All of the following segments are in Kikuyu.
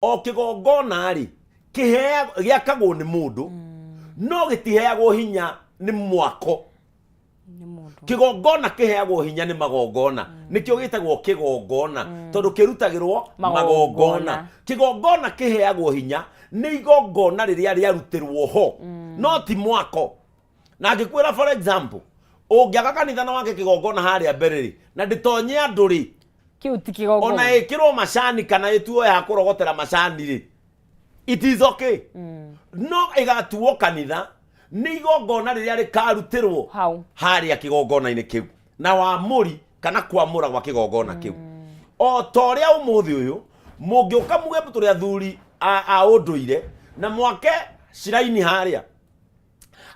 O kĩgongona rĩ, gĩakagwo nĩ mũndũ, no gĩtiheagwo hinya nĩ mwako. Nĩ mũndũ. Kĩgongona kĩheagwo hinya nĩ magongona. Nĩkĩo gĩtagwo kĩgongona, tondũ kĩrutagĩrwo magongona. Magongona. Kĩgongona kĩheagwo hinya nĩ igongona rĩrĩa rĩarutĩrwo ho, no ti mwako. Na ngĩkwĩra, for example, ũngĩaka kanitha na wake kĩgongona harĩa mbere rĩ, na ndĩtonye andũ rĩ, kĩu ti kĩgongona. Ona ĩkĩrwo macani kana ĩtuo ya kũrogotera macani rĩ, it is okay. No ĩgatuo kanitha nĩ igongona rĩrĩa rĩkarutĩrwo hau harĩa kĩgongona-inĩ kĩu, na wamũri kana kwamũra gwa kĩgongona kĩu. O ta ũrĩa ũmũthĩ ũyũ mũngĩũka muge tũrĩ athuri a ũndũire na mwake ciraini harĩa,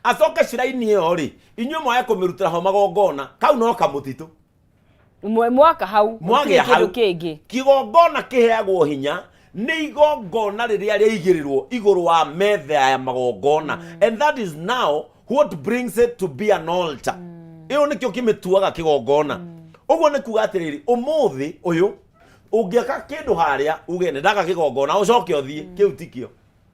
acoke ciraini ĩyo rĩ, inyuĩ mwage kũmĩrutĩra ho magongona, kau no kamũtitũ. Mwaka hau mwagĩa gũtirĩ hau kĩndũ kĩngĩ. Kĩgongona kĩheagwo hinya nĩ igongona rĩrĩa rĩaigĩrĩrwo igũrũ wa metha ya magongona, and that is now what brings it to be an altar. Ĩyo nĩkĩo kĩmĩtuaga kĩgongona. Ũguo nĩ kuga atĩrĩrĩ, ũmũthĩ ũyũ ũngĩaka kĩndũ harĩa uge nĩ ndaka kĩgongona, ũcoke ũthiĩ, kĩu tikĩo.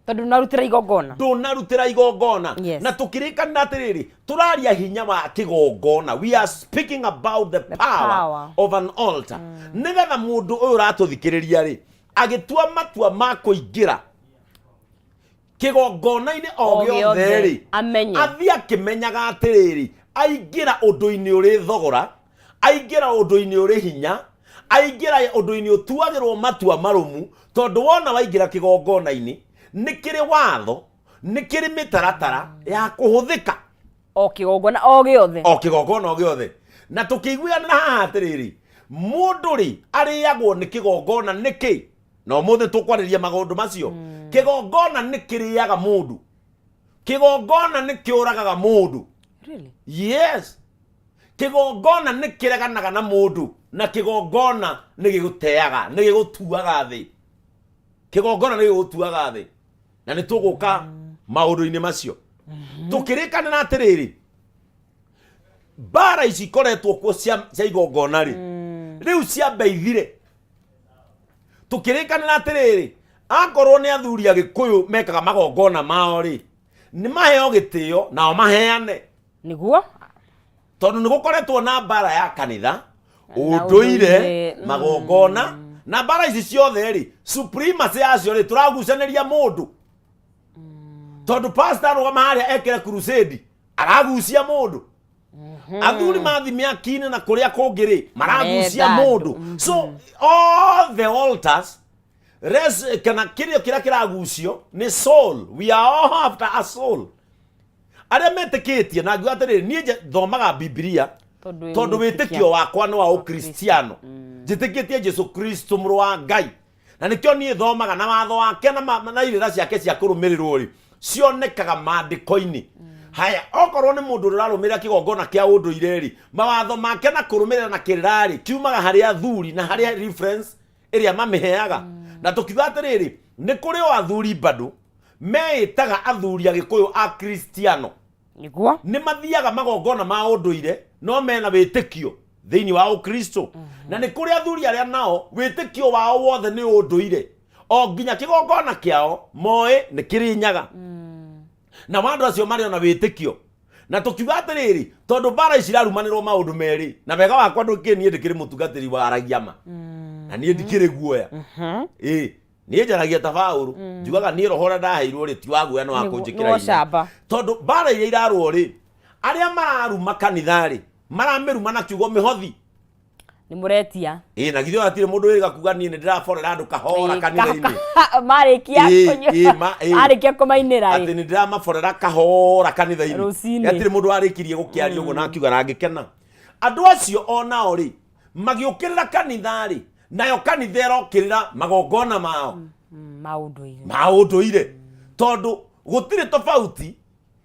Tondũ ndũnarutĩra igongona. Ndũnarutĩra igongona. Yes. Na tũkĩrĩkanĩra atĩrĩrĩ, tũraria hinya wa kĩgongona, we are speaking about the power, power of an altar, nĩgetha mũndũ ũyũ ũratũthikĩrĩria rĩ, agĩtua matua ma kũingĩra kĩgongona-inĩ o o gĩothe gĩothe, rĩ, amenye. Athiĩ akĩmenyaga atĩrĩrĩ, aingĩra ũndũ-inĩ ũrĩ thogora, aingĩra ũndũ-inĩ ũrĩ hinya, aingĩra ũndũ-inĩ ũtuagĩrwo matua marũmu, tondũ wona waingĩra kĩgongona-inĩ nĩ kĩrĩ watho, nĩ kĩrĩ mĩtaratara ya kũhũthĩka. O kĩgongona o gĩothe. O kĩgongona o gĩothe. Na tũkĩiguanĩra haha atĩrĩrĩ, mũndũ rĩ, arĩagwo nĩ kĩgongona nĩkĩ? Na ũmũthĩ tũkwarĩria maũndũ macio. Kĩgongona nĩ kĩrĩaga mũndũ, kĩgongona nĩ kĩũragaga mũndũ. Really? Yes, kĩgongona nĩ kĩreganaga na mũndũ, na kĩgongona nĩ gĩgũteaga, nĩ gĩgũtuaga thĩ. Kĩgongona nĩ gĩgũtuaga thĩ, na nĩ tũgũka maũndũ-inĩ macio. Tũkĩrĩkanĩra atĩrĩrĩ, mbara ici ikoretwo kuo cia igongona rĩ, rĩu ciambe ithire. Tũkĩrĩkanĩra atĩrĩrĩ, akorwo nĩ athuri a Gĩkũyũ mekaga magongona mao rĩ, nĩ maheo gĩtĩo nao maheane. Nĩguo. Tondũ nĩ gũkoretwo na mbara ya kanitha, na ũndũire, ũndũire, magongona, na mbara ici ciothe rĩ, supremacy yacio rĩ, tũragucanĩria mũndũ, tondũ pastor arũgama harĩa ekĩre crusade, aragucia mũndũ. Athuri mathi mĩaki-inĩ na kũrĩa kũngĩ rĩ, maragucia marenda mũndũ. andũ. So all the altars res, kana kĩrĩa kĩrĩa kĩragucio nĩ soul. We are all after a soul, arĩa metĩkĩtie. Na ngiuga atĩrĩrĩ, niĩ thomaga Bibilia tondũ tondũ wĩtĩkio wakwa nĩ wa Ũkristiano. Njĩtĩkĩtie Jesu Kristo, mũrũ wa Ngai, na nĩkĩo niĩ thomaga na watho wake na irĩra ciake cia kũrũmĩrĩrwo rĩ, cionekaga maandĩko-inĩ. Haya, okorwo nĩ mũndũ ũrĩa ũrarũmĩrĩra kĩgongona kĩa ũndũire rĩ, mawatho make na kũrũmĩrĩra na kĩrĩra rĩ, kiumaga harĩ athuri na harĩ reference ĩrĩa mamĩheaga. Na tũkiuga atĩrĩrĩ, nĩ kũrĩ o athuri bado meĩtaga athuri a Gĩkũyũ a Kristiano. Nĩguo. Nĩ mathiaga magongona ma ũndũire, no mena wĩtĩkio thĩinĩ wa Ũkristo. Na nĩ kũrĩ athuri arĩa nao wĩtĩkio wao wothe nĩ ũndũire, o nginya kĩgongona kĩao moĩ nĩ kĩrĩnyaga. Na andũ acio marĩ ona wĩtĩkio. Na tũkiuga atĩrĩrĩ, tondũ mbara ici irarumanĩrwo maũndũ merĩ, na wega wakwa ndũkĩ, niĩ ndĩkĩrĩ mũtungatĩri waragia ma, na niĩ ndikĩrĩ guoya. Ĩ niĩ njaragia ta Baũrũ, njugaga niĩ roho ũrĩa ndaheirwo rĩ, ti wa guoya, nĩ wa kũnjĩkĩra nĩ wa hinya. ũcamba. Tondũ mbara iria irarũo rĩ, arĩa mararuma kanitha rĩ, maramĩruma na kiugo mĩhothi. Nĩ mũretia. Ĩ na githĩ hatirĩ mũndũ wĩrĩga kuga niĩ nĩ ndĩraborera andũ kahora kanitha-inĩ? Marĩkia Ĩ, ĩ, ma, ĩ. marĩkia kũmainĩra atĩ ĩ nĩ ndĩramaborera kahora kanitha-inĩ. Rũcinĩ. Hatirĩ mũndũ warĩkirie gũkĩaria ũguo na akiuga na ngĩkena. Andũ acio onao rĩ, magĩũkĩrĩra kanitha rĩ, nayo kanitha ĩrokĩrĩra magongona mao maũndũire ma ũndũire, tondũ gũtirĩ tofauti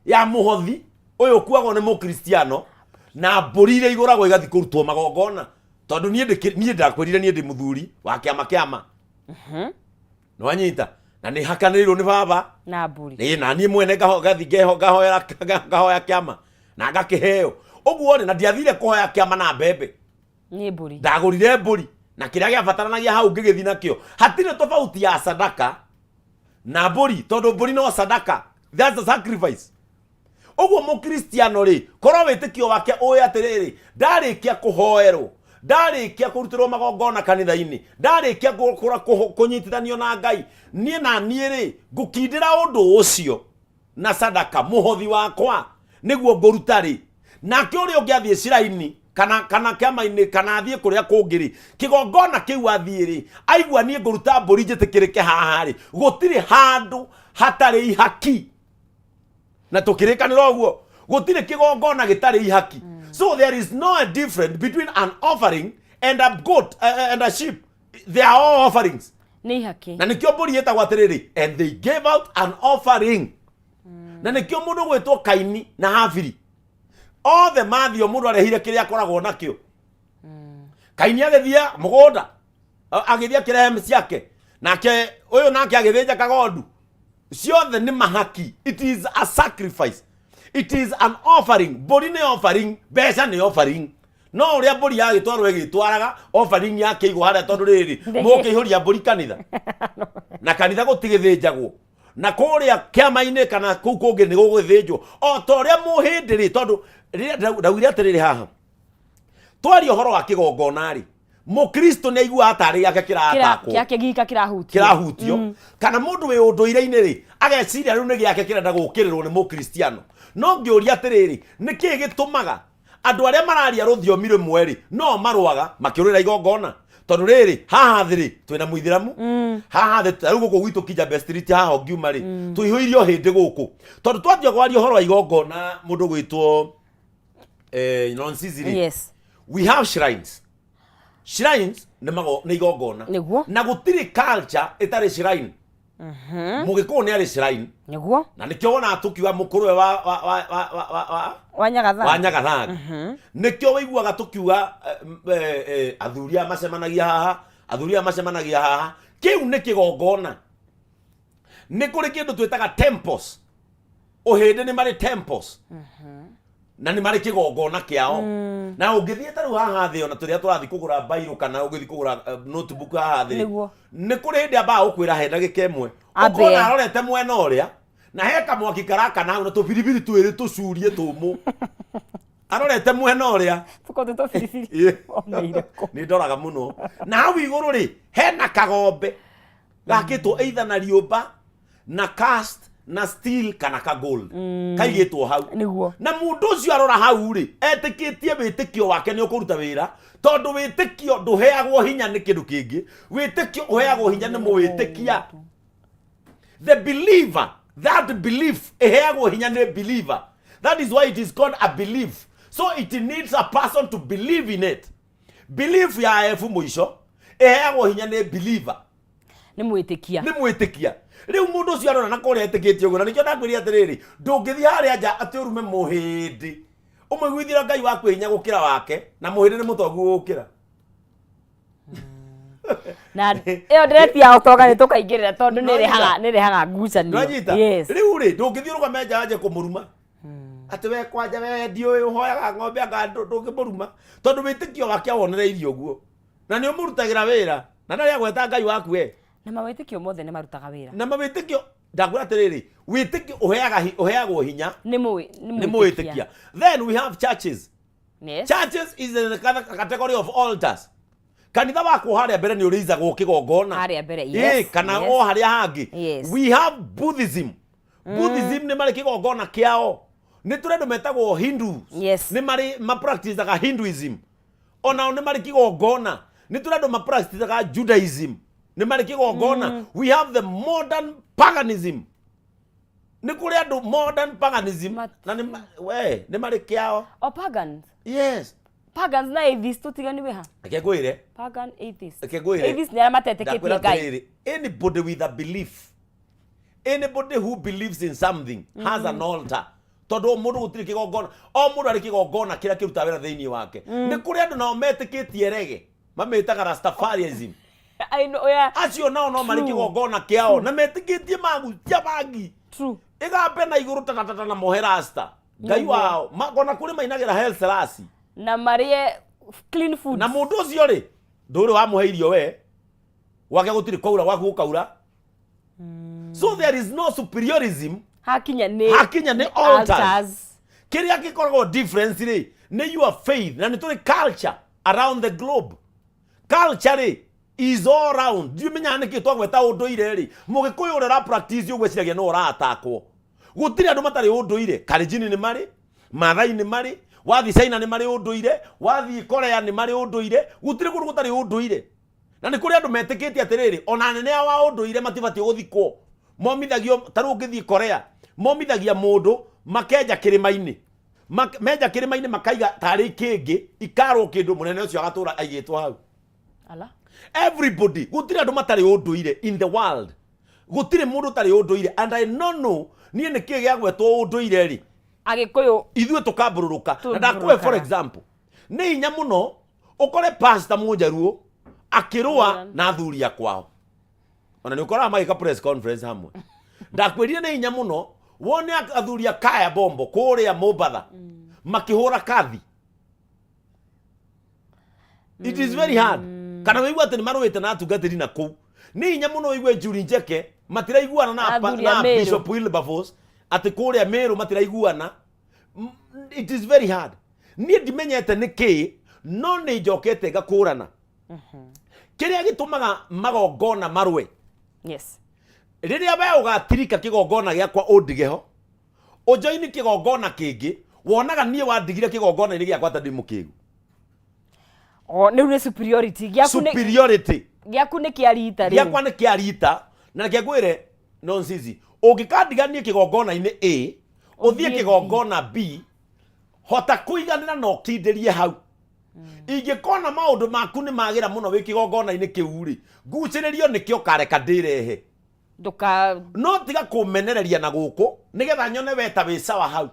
ya mũhothi ũyũ ũkuagwo nĩ Mũkristiano na mbũri iria igũragwo igathiĩ kũrutwo magongona. Tondũ niĩ ndakwĩrire niĩ ndĩ mũthuri wa kĩama kĩama, nĩwanyita, na nĩ hakanĩirwo nĩ baba na mbũri. Ĩ, na niĩ mwene ngathi ngahoya kĩama na ngakĩheo ũguo rĩ, na ndiathire kũhoya kĩama na mbembe. Nĩ mbũri. Ndagũrire mbũri. Na kĩrĩa gĩabataranagia hau ngĩgĩthiĩ nakĩo. Hatirĩ tofauti ya sadaka na mbũri, tondũ mbũri no sadaka, that's a sacrifice. Ũguo mũkristiano rĩ, korwo wĩtĩkio wake ũĩ atĩrĩrĩ, ndarĩkia kũhoerwo, ndarĩkia kũrutĩrwo magongona kanitha-inĩ, ndarĩkia kũnyitithanio na Ngai, niĩ na niĩ rĩ, ngũkindĩra ũndũ ũcio na sadaka, mũhothi wakwa nĩguo ngũruta rĩ. Nake ũrĩa ũngĩ athiĩ ciraini kana kĩama-inĩ kana athiĩ kũrĩa kũngĩ rĩ, kĩgongona kĩu athiĩ rĩ, aigua niĩ ngũruta mbũri njĩtĩkĩrĩke haha rĩ, gũtirĩ handũ hatarĩ ihaki. Na tũkĩrĩkanĩra ũguo, gũtirĩ kĩgongona gĩtarĩ ihaki. So there is no a difference between an offering and a goat and a sheep. They are all offerings. Nĩ ihaki. Na nĩkĩo mbũri ĩtagwo atĩrĩrĩ, and they gave out an offering. Na nĩkĩo mũndũ gwĩtwo Kaini na Habili othe mathio, mũndũ arehire kĩrĩa akoragwo nakĩo. Kaini agĩthiĩ mũgũnda, agĩthiĩ akĩrehe ciake, nake ũyũ nake agĩthĩnja kagondu. Ciothe nĩ mahaki. It is a sacrifice, it is an offering. Mbũri nĩ offering, mbeca nĩ offering. No ũrĩa mbũri yagĩtwarwo ĩgĩtwaraga offering yakĩigwo harĩa, tondũ rĩrĩ, mũkĩihũria mbũri kanitha, na kanitha gũtigĩthĩnjagwo, na kũrĩa kĩama-inĩ kana kũu kũngĩ nĩ gũgũthĩnjwo o ta ũrĩa mũhĩndĩ rĩ. Tondũ rĩrĩa ndaugire atĩrĩrĩ, haha twaria ũhoro wa kĩgongona rĩ, Mũkristo nĩ aiguaga tarĩ gĩake kĩratakwo. Kĩake gika kĩrahutio. Kĩrahutio, kana mũndũ wĩ ũndũire-inĩ rĩ, ageciria rĩu nĩ gĩake kĩrenda gũkĩrĩrwo nĩ mũkristiano. No ngĩũria atĩrĩrĩ, nĩ kĩĩ gĩtũmaga andũ arĩa mararia rũthiomi rũmwe rĩ no marũaga makĩũrĩra igongona? Tondũ rĩrĩ, haha thĩ rĩ, twĩna mũithĩramu haha thĩ. Ta rĩu gũkũ gwitũ Kijabe Street haha ũngiuma rĩ, tũihũirio hĩndĩ gũkũ, tondũ twanjia kwaria ũhoro wa igongona, mũndũ gwĩtwo Nonsizi rĩ, we have shrines. Shrines nĩ igongona. Na gũtirĩ culture ĩtarĩ shrine. Mũgĩkũyũ nĩ arĩ shrine. Na nĩkĩo wonaga tũkiuga mũkũrwe wa wa wa wa wa wa wa wa Nyagatha. Wa Nyagathaga. Nĩkĩo wĩiguaga tũkiuga athuri aya macemanagia haha, athuri aya macemanagia haha. Kĩu nĩ kĩgongona. Nĩ kũrĩ kĩndũ twĩtaga temples. Ũhĩndĩ nĩ marĩ temples na nĩ marĩ kĩgongona kĩao. Na ũngĩthiĩ ta rĩu haha thĩ, ona tũrĩa tũrathiĩ kũgũra bairũ kana ũgĩthiĩ kũgũra notebook haha thĩ, nĩ kũrĩ hĩndĩ ambaga gũkwĩra he ndagĩka ĩmwe. Ambe. Ũkona arorete mwena ũrĩa na he kamwaki karakana hau na tũbiribiri twĩrĩ tũcurie tũmũ, arorete mwena ũrĩa. Tũkorwo twĩ tũbiribiri. Oneire kũ? Nĩ ndoraga mũno. Na hau igũrũ rĩ, hena kagombe gakĩtwo either na riũmba na cast na steel kana ka gold, kaigĩtwo hau. Na mũndũ ũcio arora hau rĩ, etĩkĩtie wĩtĩkio wake nĩ ũkũruta wĩra, tondũ wĩtĩkio ndũheagwo hinya nĩ kĩndũ kĩngĩ. Wĩtĩkio ũheagwo hinya nĩ mũwĩtĩkia, the believer. That belief ĩheagwo hinya nĩ believer. That is why it is called a belief. So it needs a person to believe in it. Belief ya F mũico ĩheagwo hinya nĩ believer. Nĩ mwĩtĩkia. Nĩ mwĩtĩkia. Rĩu mũndũ ũcio arona na kũrĩa etĩkĩtie ũguo. Na nĩkĩo ndakwĩrire atĩrĩrĩ, ndũngĩthiĩ harĩa nja atĩ ũrume mũhĩndĩ ũmũiguithire Ngai waku hinya gũkĩra wake, na mũhĩndĩ nĩ mũtongu gũkĩra. Na ĩyo ndĩretia ũtonga nĩ tũkaingĩrĩra, tondũ nĩ ĩrehaga Nĩwanyita? Nĩ ĩrehaga ngucanio. Nĩwanyita? Yes. Rĩu rĩ, ndũngĩthiĩ ũrũgame nja wanjie kũmũruma atĩ we kwanja we ndiũĩ ũhoyaga ng'ombe anga. Ndũngĩmũruma, tondũ wĩtĩkio wake awonereirie ũguo na nĩ ũmũrutagĩra wĩra na ndarĩ agweta Ngai waku we. Na mawĩtĩkio mothe nĩ marutaga wĩra. Na mawĩtĩkio, ndakwĩra atĩrĩrĩ, wĩtĩkio ũheagwo hinya nĩ mũĩ nĩ mwĩtĩkia. Then we have churches. Churches is in the category of altars. Kanitha wakwo harĩa mbere nĩ ũrĩizagwo kĩgongona. Harĩa mbere, yes, kana o harĩa hangĩ. We have Buddhism. Buddhism nĩ marĩ kĩgongona kĩao. Nĩ tũrĩ andũ metagwo Hindus. Nĩ marĩ mapracticaga Hinduism, onao nĩ marĩ kĩgongona. Nĩ tũrĩ andũ mapracticaga Judaism, nĩ marĩ kĩgongona. We have the modern paganism. Nĩ kũrĩ andũ modern paganism na nĩ we nĩ marĩ kĩao. O pagans. Yes. Pagans na atheist tũtiganiwe ha? Reke ngwĩre. Pagan, atheist. Reke ngwĩre. Atheist nĩ arĩa matetĩkĩtie Ndakwĩra Ngai. atĩrĩrĩ, anybody with a belief, anybody who believes in something has an altar, tondũ o mũndũ gũtirĩ kĩgongona, o mũndũ arĩ kĩgongona kĩrĩa kĩrutaga wĩra thĩinĩ wake. Nĩ kũrĩ andũ nao metĩkĩtie rege, mamĩtaga Rastafarianism. I know, yeah. Acio nao no marĩ kĩgongona kĩao na metĩkĩtie magucia bangi ĩgambe na igũrũ tatatata na mohe rasta Ngai wao. Ona kũrĩ mainagĩra Haile Selassie. Na marĩe clean food. Na mũndũ ũcio rĩ, Ndũrĩ wamũhe irio we, gwake gũtirĩ kwaura, gwaku gũkaura. So there is no superiorism. Hakinya nĩ Hakinya nĩ altars. Kĩrĩa gĩkoragwo difference rĩ, nĩ your faith, na nĩ tũrĩ culture around the globe. Culture rĩ is all round. Ndimenyaga nĩkĩ twagweta ũndũire rĩ, Mũgĩkũyũ ũrĩa ũra practice ũguo eciragia no ũratakwo. Gũtirĩ andũ matarĩ ũndũire. Kalenjin nĩ marĩ, Maathai nĩ marĩ, wathiĩ China nĩ marĩ ũndũire, wathiĩ Korea nĩ marĩ ũndũire. Gũtirĩ kũndũ gũtarĩ ũndũire. Na nĩ kũrĩ andũ metĩkĩtie atĩrĩrĩ, ona anene ao a ũndũire matibatiĩ gũthikwo. Momithagio, ta rĩu ũngĩthiĩ Korea, momithagia mũndũ makenja kĩrĩma-inĩ. Menja kĩrĩma-inĩ makaiga tarĩ kĩngĩ, ikarwo kĩndũ, mũnene ũcio agatũra aigĩtwo hau. Ala. Everybody, gũtirĩ andũ matarĩ ũndũire in the world. Gũtirĩ mũndũ ũtarĩ ũndũire. And I don't know, niĩ nĩkĩ gĩagwetwo ũndũire rĩ? Agĩkũyũ. Ithuĩ tũkambũrũrũka. Na ndakũhe for Tũmbũrũrũkaga. example, nĩ hinya mũno ũkore pastor Mũnjaruo akĩrũa na athuri a kwao. Ona nĩ ũkoraga magĩka press conference hamwe. Ndakwĩrire nĩ hinya mũno wone athuri a Kaya Bombo kũrĩa Mombatha makĩhũra kathi. It is very hard. Kana wĩigua atĩ nĩ marũĩte na atungatĩri na kũu. Nĩ hinya mũno wĩigue Njuri Njeke matiraiguana na Athuri a na Meru. Bishop Wilberforce atĩ kũrĩa Meru matiraiguana. It is very hard. Niĩ ndimenyete nĩ kĩĩ, no nĩ njokete ngakũrana kĩrĩa gĩtũmaga magongona marũe. Rĩrĩa we ũgatirika kĩgongona gĩakwa ũndige ho, ũnjoini kĩgongona kĩngĩ, wonaga niĩ wandigire kĩgongona-inĩ gĩakwa ta ndĩ mũkĩgu. O nĩ nĩ superiority gĩaku nĩ Superiority. Gĩaku nĩ kĩa rita rĩu. Gĩakwa nĩ kĩa rita. Na reke ngwĩre nonsense, ũngĩkandiga niĩ kĩgongona-inĩ A, ũthiĩ Ũthiĩ B. kĩgongona B, hota kũiganĩra na ũkindĩrie hau. Ingĩkona maũndũ maku nĩ magĩra mũno wĩ kĩgongona-inĩ kĩu rĩ, ngucĩrĩrio nĩkĩo kareka ndĩrehe. Ndũka No tiga kũmenereria na gũkũ nĩgetha nyone we ta wĩ sawa hau.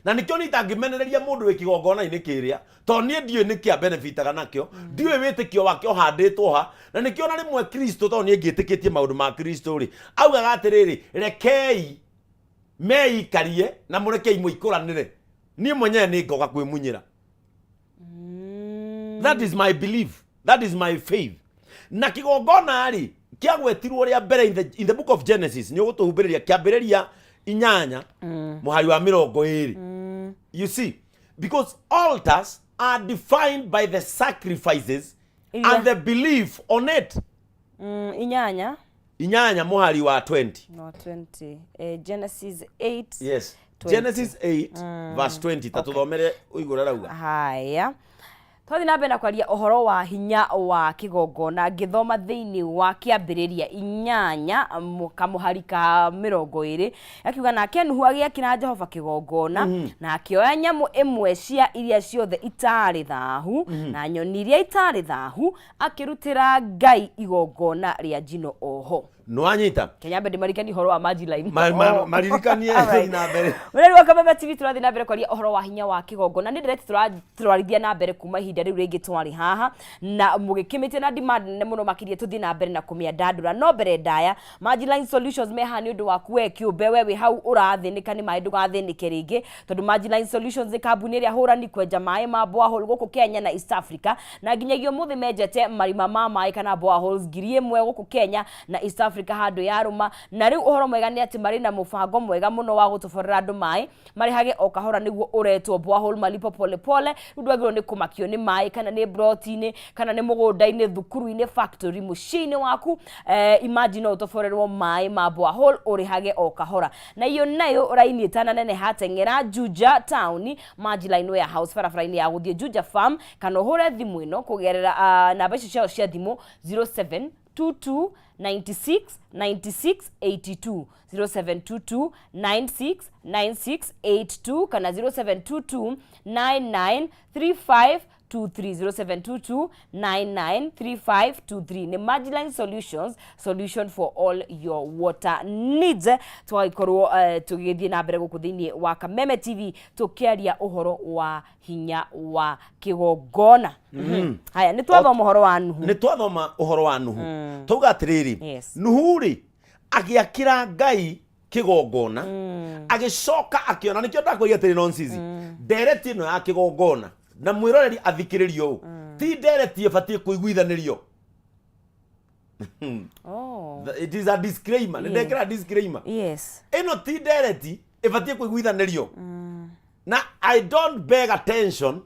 Na nĩkĩo niĩ itangĩmenereria mũndũ wĩ kĩgongona-inĩ kĩrĩa, tondũ niĩ ndiũĩ nĩkĩ abenefitaga nakĩo, ndiũĩ wĩtĩkio wake ũhandĩtwo ha. Na nĩkĩo na rĩmwe Kristo, tondũ niĩ ngĩtĩkĩtie maũndũ ma Kristo rĩ, augaga atĩrĩrĩ, rekei meikarie na mũrekei mũikũranĩre, niĩ mwenyewe nĩ ngoka kwĩmunyĩra. That is my belief, that is my faith. Na kĩgongona rĩ, kĩagwetirwo rĩa mbere in the book of Genesis. Nĩ ũgũtũhumbĩrĩria kĩambĩrĩria 8 mũhari wa 20. You see, because altars are defined by the sacrifices and the belief on it. 8. 8 mũhari wa 20. No 20. Genesis 8. Yes. 20. Genesis 8 verse 20. Ta tũthomere ũigũ ũrĩa rauga. Haya, twathiĩ na mbere na kwaria ũhoro wa hinya wa kĩgongona, ngĩthoma thĩinĩ wa Kĩambĩrĩria 8 kamũhari ka 20, akiuga, nake Nuhu agĩakĩra Jehova kĩgongona na akĩoya nyamũ ĩmwe cia iria ciothe itarĩ thahu na nyoni iria itarĩ thahu, akĩrutĩra Ngai igongona rĩa njino oho. Nĩwanyita? Kenyambe ndĩmarikanie ũhoro wa maji line. Maririkanie. Alright. Thiĩ na mbere. Mũreri wa Kameme TV, tũrathiĩ na mbere kwaria ũhoro wa hinya wa kĩgongona. Nĩ ndereti tũratwarithia na mbere kuma ihinda rĩu rĩngĩ twarĩ haha na mũgĩkĩmĩtie na demand nene mũno makĩria tũthiĩ na mbere na kũmĩandandũra. No mbere ndaya, Maji Line Solutions me haha nĩ ũndũ waku we kĩũmbe, we wĩ hau ũrathĩnĩka nĩ maĩ, ndũgathĩnĩke rĩngĩ, tondũ Maji Line Solutions nĩ kambuni ĩrĩa hũrani kwenja maĩ ma borehole gũkũ Kenya na East Africa, na nginyagia ũmũthĩ menjete marima ma maĩ kana boreholes 1000 gũkũ Kenya na East Africa handũ yarũma. Na rĩu ũhoro mwega nĩ atĩ marĩ na mũbango mwega mũno wa gũtoborera andũ maĩ marĩhage o kahora, nĩguo ũretwo borehole malipo pole pole. Rĩu ndwagĩrĩirwo nĩ kũmakio nĩ maĩ, kana nĩ broti-inĩ, kana nĩ mũgũnda-inĩ, thukuru-inĩ, factory, mũciĩ-inĩ waku. Imagine no ũtoborerwo maĩ ma borehole ũrĩhage o kahora. Na iyo nayo raini ĩtananeneha, teng'era Juja town, Maji Line Warehouse, barabara-inĩ ya gũthiĩ Juja Farm, kana ũhũre thimũ ĩno kũgerera namba icio ciao cia thimũ, 0722 96 96 82, 0722 96 96 82, kana 0722 99 35 23, 0722 993523. Nĩ Majiline Solutions, solution for all your water needs. Twagĩkorwo tũgĩthiĩ na mbere gũkũ thĩinĩ wa Kameme TV tũkĩaria ũhoro wa hinya wa kĩgongona. Haya, nĩ twathoma ũhoro wa Nuhu. Nĩ twathoma ũhoro wa Nuhu, twauga atĩrĩrĩ, Nuhu rĩ, agĩakĩra Ngai kĩgongona, agĩcoka akĩona. Nĩkĩo ndakwĩria atĩrĩ, nonsense, ndereti ĩno ya kĩgongona na mwĩroreri athikĩrĩrio ũũ. Ti ndereti ĩbatiĩ kũiguithanĩrio. Oh. It is a disclaimer, nĩ ndekĩra disclaimer. Ĩno ti ndereti ĩbatiĩ kũiguithanĩrio, na I don't beg attention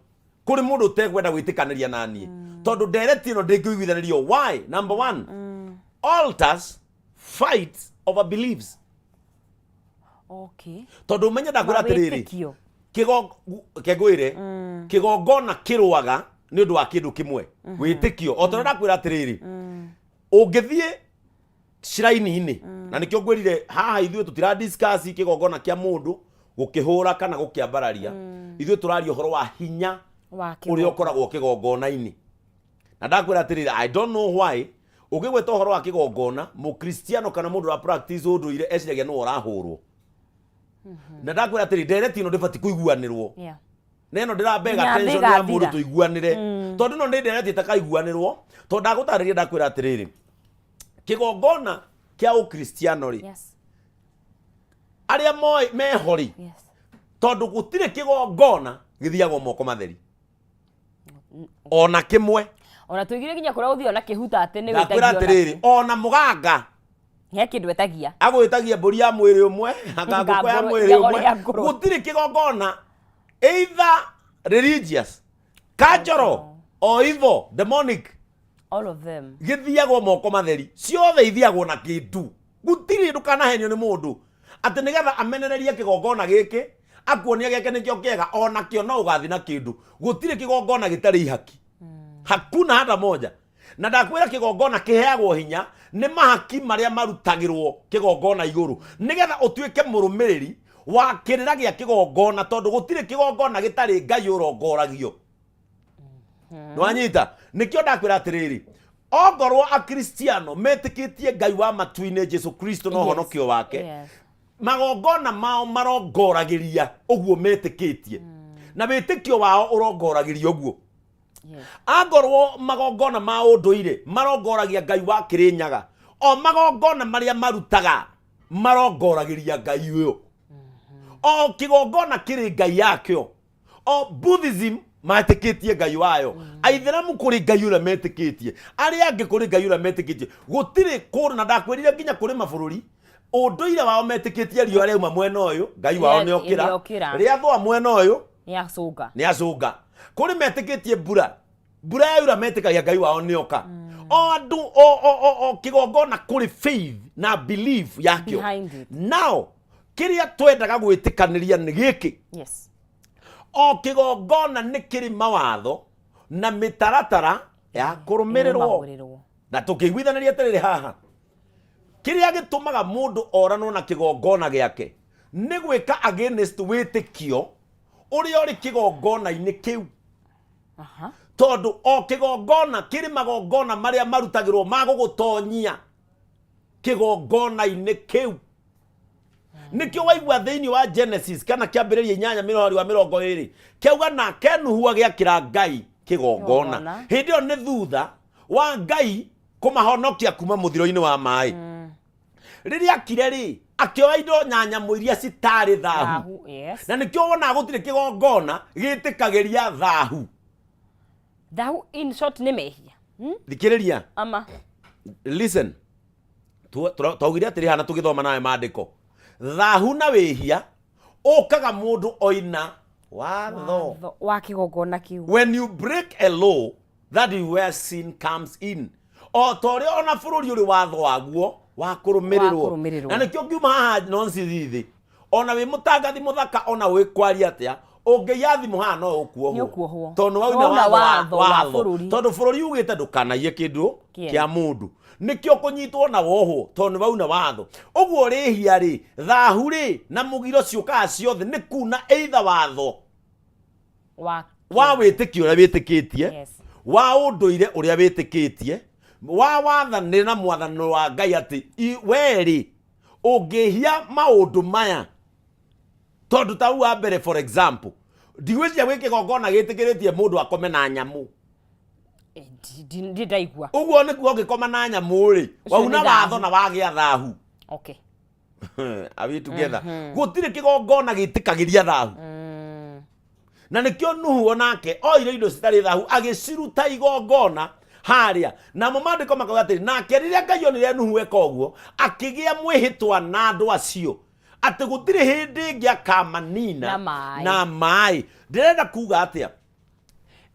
kũrĩ mũndũ ũtekwenda gwĩtĩkanĩria na niĩ, tondũ ndereti ĩno ndĩngĩiguithanĩrio. Why? Number one, altars fight over beliefs. Tondũ ũmenye, ndakwĩra atĩrĩrĩ, Mawĩtĩkio. Kengwĩre, kĩgongona kĩrũaga nĩ ũndũ wa kĩndũ kĩmwe, wĩtĩkio. O tondũ ndakwĩra atĩrĩrĩ, ũngĩthiĩ shrine-inĩ, na nĩkĩo ngwĩrire haha ithuĩ tũtira discuss kĩgongona kĩa mũndũ gũkĩhũra kana gũkĩambararia. Ithuĩ tũraria ũhoro wa hinya wa ũrĩa ũkoragwo kĩgongona-inĩ. Na ndakwĩra atĩrĩrĩ, I don't know why ũngĩgweta ũhoro wa kĩgongona, mũkristiano kana mũndũ wa practice ũndũire eciragia nĩwe ũrahũrwo. Na ndakwĩra atĩrĩ, ndereti ĩno ndĩbatiĩ kũiguanĩrwo, na ĩno ndĩrabega Nginya thĩ attention ya mũndũ ĩgathira. tũiguanĩre, tondũ ĩno nĩ ndereti ĩtakaiguanĩrwo. Tondũ ndagũtarĩria, ndakwĩra atĩrĩrĩ, kĩgongona kĩa ũkristiano rĩ, arĩa moĩ meho rĩ, tondũ gũtirĩ kĩgongona gĩthiagwo moko matheri ona kĩmwe. Ona tũigire nginya kũrĩa ũthiaga na kĩhuta atĩ nĩ Ndakwĩra wĩtagio. Atĩrĩrĩ, ona mũganga He kĩndũ etagia. Agwĩtagia mbũri ya mwĩrĩ ũmwe, anga ngũkũ ya Ngũrũ- mwĩrĩ igego ũmwe. rĩa ngũrwe. Gũtirĩ kĩgongona, either religious, cultural or evil, demonic, All of them. Gĩthiagwo moko matheri. Ciothe ithiagwo na kĩndũ. Gũtirĩ, ndũkanahenio nĩ mũndũ atĩ nĩgetha amenererie kĩgongona gĩkĩ, akuonia gĩake nĩkĩo kĩega, onakĩo no ũgathiĩ na kĩndũ. Gũtirĩ kĩgongona gĩtarĩ ihaki, hakuna hata moja. Na ndakwĩra, kĩgongona kĩheagwo hinya nĩ mahaki marĩa marutagĩrwo kĩgongona igũrũ, nĩgetha ũtuĩke mũrũmĩrĩri wa kĩrĩra gĩa kĩgongona, tondũ gũtirĩ kĩgongona gĩtarĩ Ngai ũrongoragio. Nĩwanyita? Nĩkĩo ndakwĩra atĩrĩrĩ, ongorwo akristiano metĩkĩtie Ngai wa matu-inĩ, Jesu Kristo, na ũhonokio wake, magongona mao marongoragĩria ũguo metĩkĩtie, na wĩtĩkio wao ũrongoragĩria ũguo. Angorwo magongona ma ũndũire marongoragia Ngai wa Kĩrĩnyaga, o magongona marĩa marutaga marongoragĩria Ngai ũyũ. O kĩgongona kĩrĩ Ngai yakĩo. O Buddhism metĩkĩtie Ngai wayo, Aithĩramu kũrĩ Ngai ũrĩa metĩkĩtie, arĩa angĩ kũrĩ Ngai ũrĩa metĩkĩtie. Gũtirĩ kũndũ, na ndakwĩrire nginya kũrĩ mabũrũri ũndũire wao metĩkĩtie riũa rĩauma mwena ũyũ, Ngai wao nĩokĩra. Nĩokĩra. Rĩathũa mwena ũyũ, Nĩ acũnga. Nĩ acũnga. Kũrĩ metĩkĩtie mbura, mbura yaura metĩkagia Ngai wao nĩoka. O andũ o kĩgongona kũrĩ faith na belief yakĩo Behind it. Now kĩrĩa twendaga gwĩtĩkanĩria nĩ gĩkĩ: o kĩgongona nĩ kĩrĩ mawatho na mĩtaratara ya kũrũmĩrĩrwo. Ĩrũmagĩrĩrwo. Na tũkĩiguithanĩria atĩrĩrĩ, haha kĩrĩa gĩtũmaga mũndũ oranwo na kĩgongona gĩake nĩ gwĩka against wĩtĩkio ũrĩa ũrĩ kĩgongona-inĩ kĩu. Tondũ o kĩgongona kĩrĩ magongona marĩa marutagĩrwo ma gũgũtonyia kĩgongona-inĩ kĩu. Nĩkĩo waigua thĩinĩ wa Genesis kana Kĩambĩrĩria 8 mĩrori wa 20 kĩauga, nake Nuhu agĩakĩra Ngai kĩgongona. Kĩgongona. Hĩndĩ ĩyo nĩ thutha wa Ngai kũmahonokia kuma mũthiro-inĩ wa maĩ. Rĩrĩa akire rĩ, akĩoya indo na nyamũ iria citarĩ thahu. Thahu, yes. Na nĩkĩo wonaga gũtirĩ kĩgongona gĩtĩkagĩria thahu. Thahu in short nĩ mehia. Thikĩrĩria. Ama. Listen. Twaugire atĩrĩ hana tũgĩthoma nawe maandĩko, thahu na wĩhia ũkaga mũndũ oina watho. Watho wa kĩgongona kĩu. When you break a law, that is where sin comes in. O ta ũrĩa ona bũrũri ũrĩ watho waguo wa kũrũmĩrĩrwo. Wa kũrũmĩrĩrwo. Na nĩkĩo ngiuma haha nonsithi thĩ, ona wĩ mũtangathi mũthaka, ona wĩ kwaria atĩa, ũngĩiya thimũ haha no ũkuohwo. Nĩ ũkuohwo. Tondũ wauna Wauna watho wa watho wa watho. bũrũri. Tondũ bũrũri ugĩte ndũkanaiye kĩndũ Kĩene. kĩa mũndũ, nĩkĩo kũnyitwo na wohwo, tondũ nĩ wauna watho. Ũguo rĩhia rĩ, thahu rĩ, na mũgiro ciũkaga ciothe nĩ kuna either watho wa wa wĩtĩkio ũrĩa wĩtĩkĩtie, wa ũndũire ũrĩa wĩtĩkĩtie, wa wathanĩ na mwathano wa Ngai, atĩ we rĩ, ũngĩhia maũndũ maya. Tondũ ta u wa mbere, for example, ndigwĩciria gwĩ kĩgongona gĩtĩkĩrĩtie mũndũ akome na nyamũ. Ndi ndaigua. Ũguo nĩkuo ũngĩkoma na nyamũ rĩ, Ũcio wauna nĩ thahu. watho na wagĩa thahu. Are we together? Gũtirĩ kĩgongona gĩtĩkagĩria thahu. Na nĩkĩo Nuhu onake oire indo citarĩ thahu agĩciruta igongona harĩa. Namo maandĩko makauga atĩrĩ, nake rĩrĩa Ngai onire Nuhu eka ũguo, akĩgĩa mwĩhĩtwa na andũ acio atĩ gũtirĩ hĩndĩ ĩngĩ akamanina Na maĩ. na maĩ. Ndĩrenda kuga atĩa?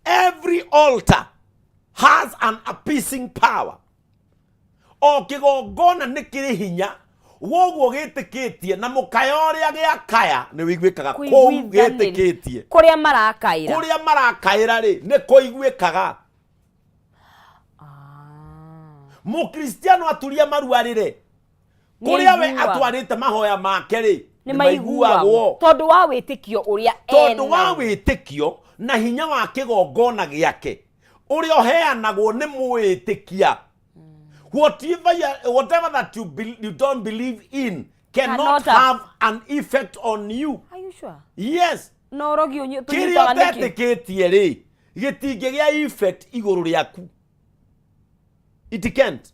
Every altar has an appeasing power. O kĩgongona nĩ kĩrĩ hinya woguo gĩtĩkĩtie, na mũkayo ũrĩa gĩakaya nĩ wĩiguĩkaga kũu Kũiguithanĩria. gĩtĩkĩtie. Kũrĩa marakaĩra. Kũrĩa marakaĩra rĩ, nĩ kũiguĩkaga. Mũkristiano aturia maru arĩre, kũrĩa we Nĩaiguaga. atwarĩte mahoya make rĩ, nĩ nĩ maiguagwo maiguagwo tondũ wa wĩtĩkio ũrĩa tondũ wa enaguo. wĩtĩkio na hinya wa kĩgongona gĩake ũrĩa ũheanagwo nĩ mwĩtĩkia. Whatever that you don't believe in cannot Cannot have an effect on you. Are you sure? Yes. Na ũrogi Kĩrĩa tũnyitaga nĩkĩ? ũtetĩkĩtie rĩ, gĩtingĩgĩa effect igũrũ rĩaku. It can't.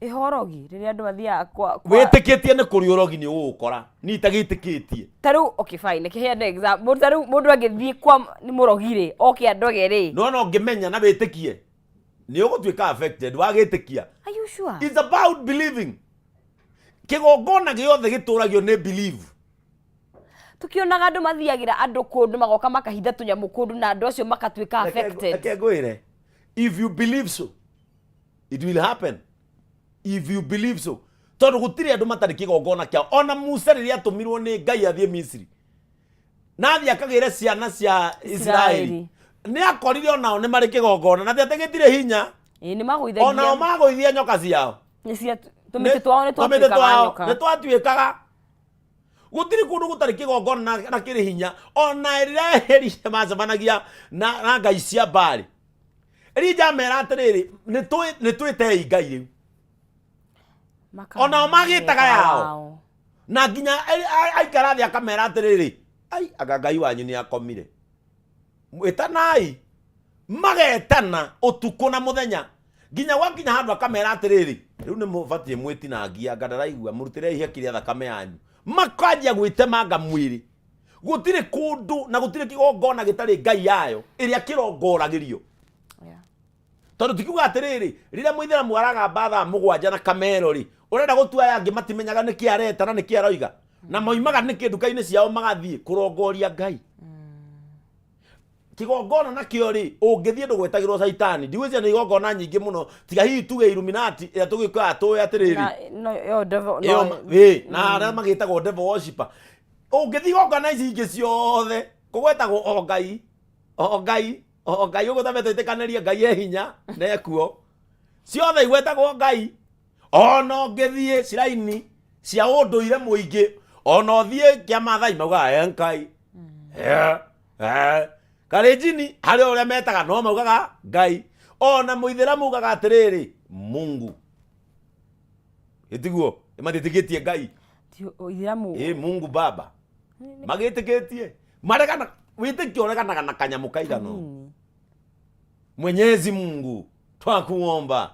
Ĩhorogi rĩrĩa andũ mathiaga kwa Wĩtĩkĩtie nĩ kũrĩ ũrogi nĩ ũgũkora niĩ itagĩtĩkĩtie. Ta rĩu, okay, fine, reke heane example. Ta rĩu mũndũ angĩthiĩ kwa nĩ mũrogi rĩ, oke andoge rĩ. Nona ũngĩmenya na wĩtĩkie nĩ ũgũtuĩka affected wagĩtĩkia. Are you sure? It's about believing. Kĩgongona gĩothe gĩtũragio nĩ believe. Tukionaga andũ mathiagĩra andũ kũndũ magoka makahitha tũnyamũ kũndũ na andũ acio makatuĩka affected. Reke ngwĩre, if you believe so, it will happen. If you believe so. Tondũ gũtirĩ andũ matarĩ kĩgongona kĩao. Ona Musa rĩrĩa atũmirwo nĩ Ngai athiĩ Misiri, na athiĩ akagĩre ciana cia Isiraeli, nĩ akorire onao nĩ marĩ kĩgongona, na ti atĩ gĩtirĩ hinya. Ĩĩ, nĩ magũithagia. Onao magũithia nyoka ciao. Nĩ cia tũmĩtĩ twao nĩ Tũmĩtĩ twatuĩkaga twao nyoka. nĩ twatuĩkaga. Gũtirĩ kũndũ gũtarĩ kĩgongona na kĩrĩ hinya. Ona rĩrĩa Elisha macemanagia na ngai cia Baali, Elija amera atĩrĩrĩ, nĩ twĩtei ngai rĩu. Onao magĩtaga yao. Na nginya aikara thĩ akamera atĩrĩrĩ, ai, anga ngai wanyu nĩ akomire, ĩtanai. Magetana ũtukũ na mũthenya nginya gwakinya handũ akamera atĩrĩrĩ, rĩu nĩ mũbatiĩ mwĩtinangia, anga ndaraigua, mũrutĩre ihaki rĩa thakame yanyu. Makanjia gwĩtemanga mwĩrĩ. Gũtirĩ kũndũ na gũtirĩ kĩgongona gĩtarĩ ngai yayo ĩrĩa kĩrongoragĩrio. Tondũ ti kuga atĩrĩrĩ, rĩrĩa mũithĩramu aragamba thaa 7 na kamero rĩ, ũrenda gũtua aya angĩ matimenyaga nĩkĩ areta na nĩkĩ aroiga, na moimaga nĩkĩ nduka-inĩ ciao magathiĩ kũrongoria ngai. Kĩgongona nakĩo rĩ, ũngĩthiĩ ndũgwetagĩrwo caitani. Ndigwĩciria nĩ igongona nyingĩ mũno, tiga hihi tuge Illuminati ĩrĩa tũgĩũkaga tũĩ atĩrĩrĩ. Na, no, yo devil, no, Ĩyo ĩ, na arĩa magĩtagwo devil worshipper. Ũngĩthiĩ igongona ici ingĩ ciothe, kũgwetagwo o Ngai, o Ngai, o Ngai, ũguo tambe twĩtĩkanĩrie Ngai e hinya na ekuo. Ciothe igwetagwo Ngai. Ona ũngĩthiĩ ciraini cia ũndũire mũingĩ, ona ũthiĩ kĩa Maathai maugaga e Ngai. Kalenjini harĩ ũrĩa metaga no maugaga Ngai. Ona mũithĩramu ugaga atĩrĩrĩ, Mungu. Ĩtiguo, nĩmatiĩtĩkĩtie Ngai. Ti ũithĩramu. Ĩ, Mungu Baba. Magĩtĩkĩtie. Maregana, wĩtĩkio ũreganaga na kanyamũ kaigana ũũ. Mwenyezi Mungu twakuomba.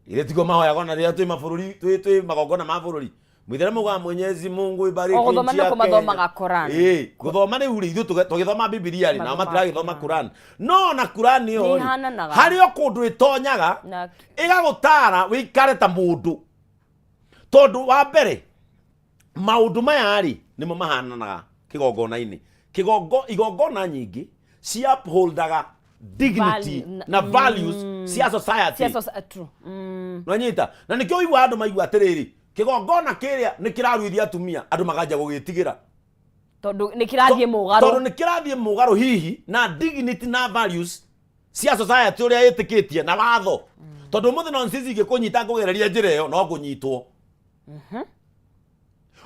Ile tiguo mahoyaga ona rĩrĩa twĩ mabũrũri, twĩ magongona ma bũrũri. Mũithĩramu ugaga Mwenyezi Mungu ibariki O gũthoma nchi ya nĩ kũmathomaga Kenya. Quran. Ĩ, gũthoma rĩu rĩ, ithuĩ tũgĩthoma Bibilia rĩ, nao Mathoma matiragĩthoma Quran. No ona Quran ĩyo rĩ, Nĩihananaga. harĩ o kũndũ ĩtonyaga, Na ĩgagũtara wĩikare ta mũndũ. Tondũ wa mbere, maũndũ maya rĩ, nĩmo mahananaga kĩgongona-inĩ. Igongona nyingĩ ci upholdaga dignity Value, na values cia society. Cia true. Nwanyita? Na nĩkĩo ũiguaga andũ maigua atĩrĩrĩ, kĩgongona kĩrĩa nĩ kĩraruithia atumia, andũ makanjia gũgĩtigĩra. Tondũ nĩ kĩrathiĩ mũgarũ. Tondũ nĩ kĩrathiĩ mũgarũ hihi na dignity na values cia society ũrĩa ĩtĩkĩtie na watho. Tondũ ũmũthĩ no nsizi ingĩkũnyita ngũgereria njĩra ĩyo, no ngũnyitwo.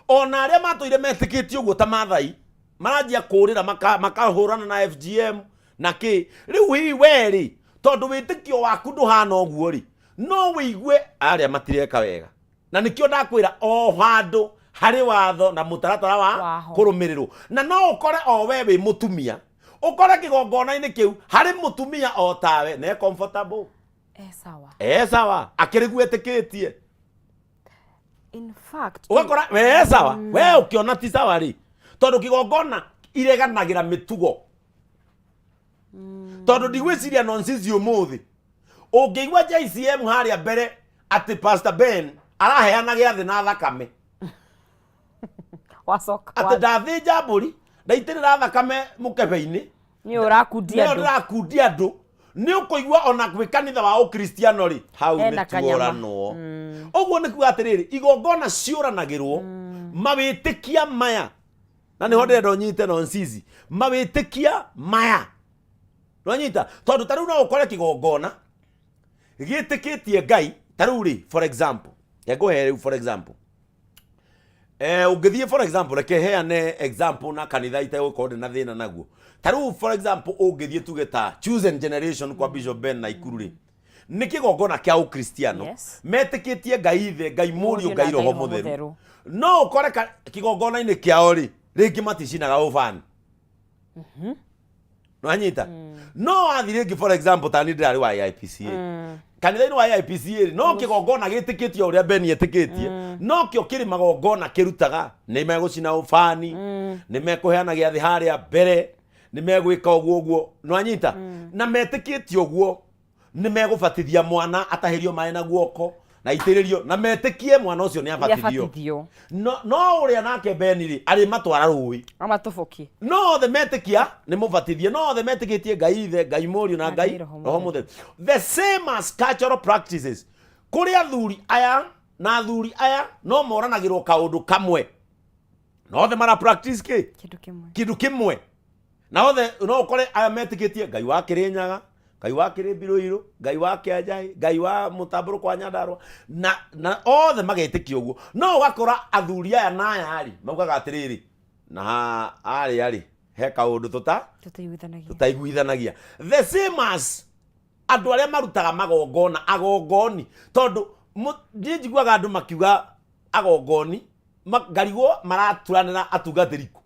Ona arĩa matũire metĩkĩtie ũguo ta Maathai, maranjia kũrĩra makahũrana na FGM na kĩ. Rĩu hihi we rĩ, tondũ wĩtĩkio waku ndũhana ũguo rĩ, no wĩigue arĩa matireka wega. Na nĩkĩo ndakwĩra o handũ harĩ watho na mũtaratara wa Waho. kũrũmĩrĩrwo. Na no ũkore o we wĩ mũtumia, ũkore kĩgongona-inĩ kĩu harĩ mũtumia o tawe na e comfortable. E sawa. E sawa, akĩrĩguo etĩkĩtie. In fact, ũgakora we e sawa, we ũkĩona ti sawa rĩ, tondũ kĩgongona ireganagĩra mĩtugo. Tondũ ndigwĩciria nonsense ũmũthĩ ũngĩigua JCM harĩa mbere atĩ Pastor Ben araheana gĩathĩ na thakame. Wacoka atĩ ndathĩnja mbũri, ndaitĩrĩra thakame mũkebe-inĩ, nĩ ũrakundia nĩyo andũ. Ndĩrakundia andũ. Nĩ ũkũigua ona gwĩ kanitha wa ũkristiano rĩ, hau Hena nĩ kanyama. tuoranwo. Ũguo nĩ kuga atĩrĩrĩ, igongona ciũranagĩrwo mawĩtĩkia maya, na nĩho ndĩrenda ũnyite nonsizi, mawĩtĩkia maya nwanyita, tondũ ta rĩu no ũkore kĩgongona gĩtĩkĩtie Ngai. Ta rĩu rĩ, for example, ngũhe rĩu for example, ũngĩthiĩ, for example, reke heane example na kanitha itegũkorwo ndĩ na thĩna naguo. Ta rĩu, for example, ũngĩthiĩ tuge ta Chosen Generation kwa Bishop Ben na Ikuru rĩ, nĩ kĩgongona kĩa ũkristiano. Metĩkĩtie Ngai Ithe, Ngai Mũriũ, Mũriũ Ngai na Roho Ngai Roho Mũtheru. Mũtheru. No ũkore kĩgongona-inĩ kĩao rĩ, rĩngĩ maticinaga ũbani, nwanyita. No wathi rĩngĩ, for example, tani ndĩrarĩ wa AIPCA, kanitha-inĩ wa AIPCA rĩ, no kĩgongona gĩtĩkĩtie ũrĩa Ben etĩkĩtie, no kĩo kĩrĩ magongona kĩrutaga, nĩ megũcina ũbani, nĩ mekũheana gĩathĩ harĩa mbere, nĩ megwĩka ũguo ũguo, nwanyita, na metĩkĩtie ũguo, nĩ megũbatithia mwana atahĩrio maĩ na guoko na itĩrĩrio, na metĩkie mwana ũcio nĩ abatithio. Abatithio. No ũrĩa nake Ben rĩ, arĩmatwara rũĩ. Amatũbũkie. No othe metĩkia nĩ mũbatithie, no othe metĩkĩtie Ngai Ithe, Ngai Mũriũ na Na Ngai Ngai Roho Roho Mũtheru. The same as cultural practices, kũrĩ athuri aya na athuri aya no moranagĩrwo kaũndũ kamwe, na othe mara practice kĩ? Kĩndũ kĩmwe. Kĩndũ kĩmwe. Na othe no ũkore aya metĩkĩtie Ngai wa Kĩrĩnyaga, Ngai wa Kĩrĩmbirũirũ, Ngai wa Kĩanjai, Ngai wa Mũtambũrũko wa Nyandarũa, na othe magetĩkia ũguo. No ũgakora athuri aya na aya rĩ, maugaga atĩrĩrĩ, na arĩa rĩ, he kaũndũ tũta Tũtaiguithanagia. Tũtaiguithanagia. The same as andũ arĩa marutaga magongona, agongoni, tondũ niĩ njiguaga andũ makiuga agongoni ngarigwo maraturanĩra atungatĩri kũ,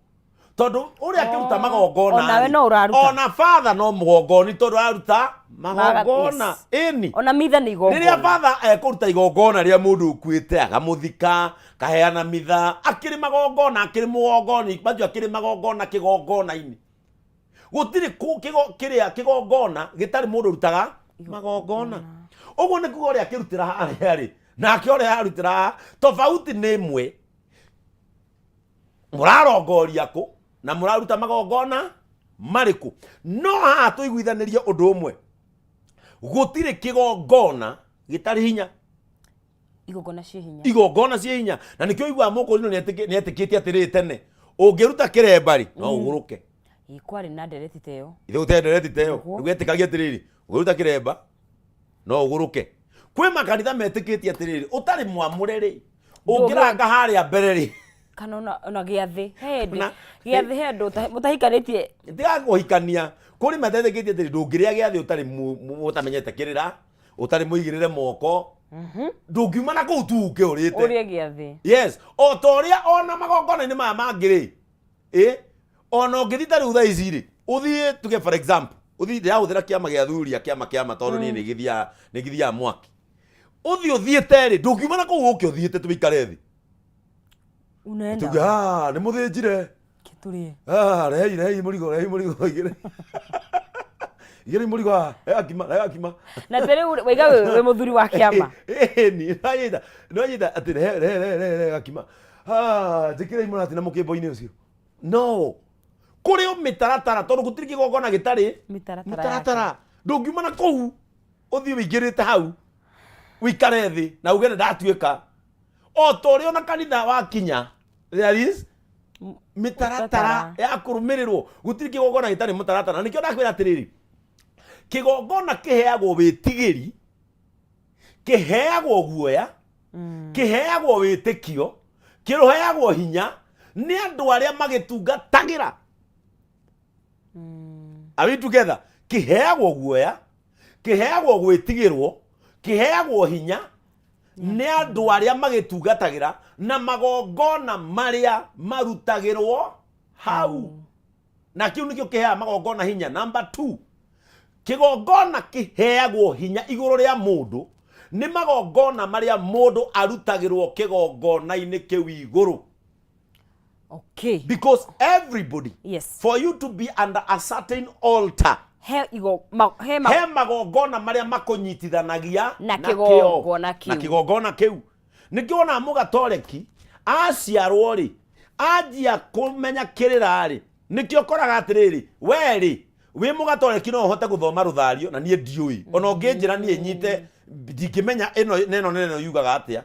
tondũ ũrĩa akĩruta magongona Onawe rĩ, no ũraruta. Ona father no mũgongoni, tondũ araruta magongona. Ĩni. Ona mitha nĩ Rĩrĩa igongona. Father ekũruta igongona rĩa mũndũ ũkuĩte, agamũthika, kaheana mitha, akĩrĩ magongona, akĩrĩ mũgongoni macio, akĩrĩ magongona kĩgongona-inĩ. Gũtirĩ kĩrĩa kĩgongona gĩtarĩ mũndũ ũrutaga magongona. Ũguo nĩ kuga ũrĩa akĩrutĩra harĩa rĩ, nake ũrĩa arutĩra haha, tofauti nĩ ĩmwe, mũrarongoria kũ na mũraruta magongona marĩkũ. No haha tũiguithanĩrie ũndũ ũmwe, gũtirĩ kĩgongona gĩtarĩ hinya. Igongona ciĩ hinya. Igongona ciĩ hinya, na nĩkĩo iguaga mũkũrinũ nĩetĩkĩtie atĩrĩrĩ, tene ũngĩruta kĩremba rĩ, no ũgũrũke. Ĩ, kwarĩ na ndereti ta ĩyo. Ithe gũtendereti ta ĩyo. Nĩguo. Nĩguo etĩkagia atĩrĩrĩ, ũngĩruta kĩremba no ũgũrũke. Kwĩ makanitha metĩkĩtie atĩrĩrĩ, ũtarĩ mwamũre rĩ, ũngĩranga harĩa mbere rĩ, Kana ona gĩathĩ he hĩndĩ Ona- gĩathĩ he andũ mũtahikanĩtie. Tiga kũhikania, kũrĩ matetĩkĩtie atĩrĩ, ndũngĩrĩa gĩathĩ ũtarĩ ũtamenyete kĩrĩra, ũtarĩ mũigĩrĩre moko, ndũngiuma na kũu tu ũke ũrĩte. Ũrĩe gĩathĩ. Yes, o ta ũrĩa ona magongona-inĩ maya mangĩ rĩ, ĩ ona ũngĩthiĩ ta rĩu thaa ici rĩ, ũthiĩ tuge, for example, ũthiĩ, ndĩrahũthĩra kĩama gĩa athuri a kĩama tondũ niĩ nĩ gĩthiaga mwaki. Ũthiĩ ũthiĩte rĩ, ndũngiuma na kũu ũke ũthiĩte tũikare thĩ unaenda tuge, "Ah, nĩ mũthĩnjire." Kĩtũrĩe. "Ah, rehei, rehei mũrigo, rehei mũrigo, igĩrĩ igĩrĩ mũrigo haha, rehe gakima, rehe gakima." Na ta rĩu waiga wĩ mũthuri wa kĩama. Ĩni nanyita, nanyita atĩ rehe, rehe, rehe, rehe, rehe gakima. Ah, njĩkĩrei mũratina mũkĩmbo-inĩ ũcio. No kũrĩ o mĩtaratara, tondũ gũtirĩ kĩgongona gĩtarĩ mĩtaratara. Mĩtaratara. Ndũngiuma na kũu ũthiĩ wĩingĩrĩte hau wĩikare thĩ na uge nĩ ndatuĩka. O ta ũrĩa ona kanitha wakinya, there is mĩtaratara ya kũrũmĩrĩrwo. Gũtirĩ kĩgongona gĩtarĩ mũtaratara. Na nĩkĩo ndakwĩra atĩrĩrĩ, kĩgongona kĩheagwo wĩtigĩri, kĩheagwo guoya, kĩheagwo wĩtĩkio, kĩheagwo hinya nĩ andũ arĩa magĩtungatagĩra. Are we together? Kĩheagwo guoya, kĩheagwo gwĩtigĩrwo, kĩheagwo hinya nĩ andũ arĩa magĩtungatagĩra na magongona marĩa marutagĩrwo hau, na kĩu nĩkĩo kĩheaga magongona hinya. Number 2, kĩgongona kĩheagwo hinya igũrũ rĩa mũndũ nĩ magongona marĩa mũndũ arutagĩrwo kĩgongona-inĩ kĩu igũrũ. Because everybody, for you to be under a certain altar, He igo ma, he ma, He magongona marĩa makũnyitithanagia Na kĩo, kĩgongona kĩu. Na kĩgongona kĩu. Nĩkĩo wonaga mũgatoreki aciarwo rĩ, anjia kũmenya kĩrĩra rĩ, nĩkĩo ũkoraga atĩrĩrĩ, we rĩ wĩ mũgatoreki no ũhote gũthoma rũthario na niĩ ndiũĩ, ona ũngĩnjĩra niĩ nyite ndingĩmenya ĩno na ĩno na ĩno yugaga atĩa,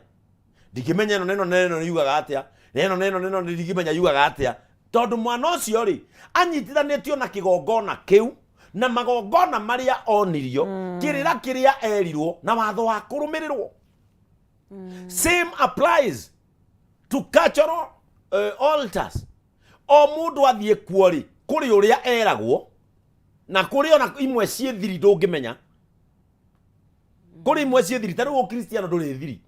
ndingĩmenya ĩno na ĩno na ĩno yugaga atĩa, na ĩno na ĩno na ĩno ndingĩmenya yugaga atĩa, tondũ mwana ũcio rĩ anyitithanĩtio na kĩgongona kĩu na magongona marĩa onirio, kĩrĩra kĩrĩa erirwo na watho wa kũrũmĩrĩrwo. Same applies to cultural altars. O mũndũ athiĩ kuo rĩ, kũrĩ ũrĩa eragwo na kũrĩ ona imwe ciĩ thiri ndũngĩmenya, kũrĩ imwe ciĩ thiri. Ta rĩu ũkristiano ndũrĩ thiri.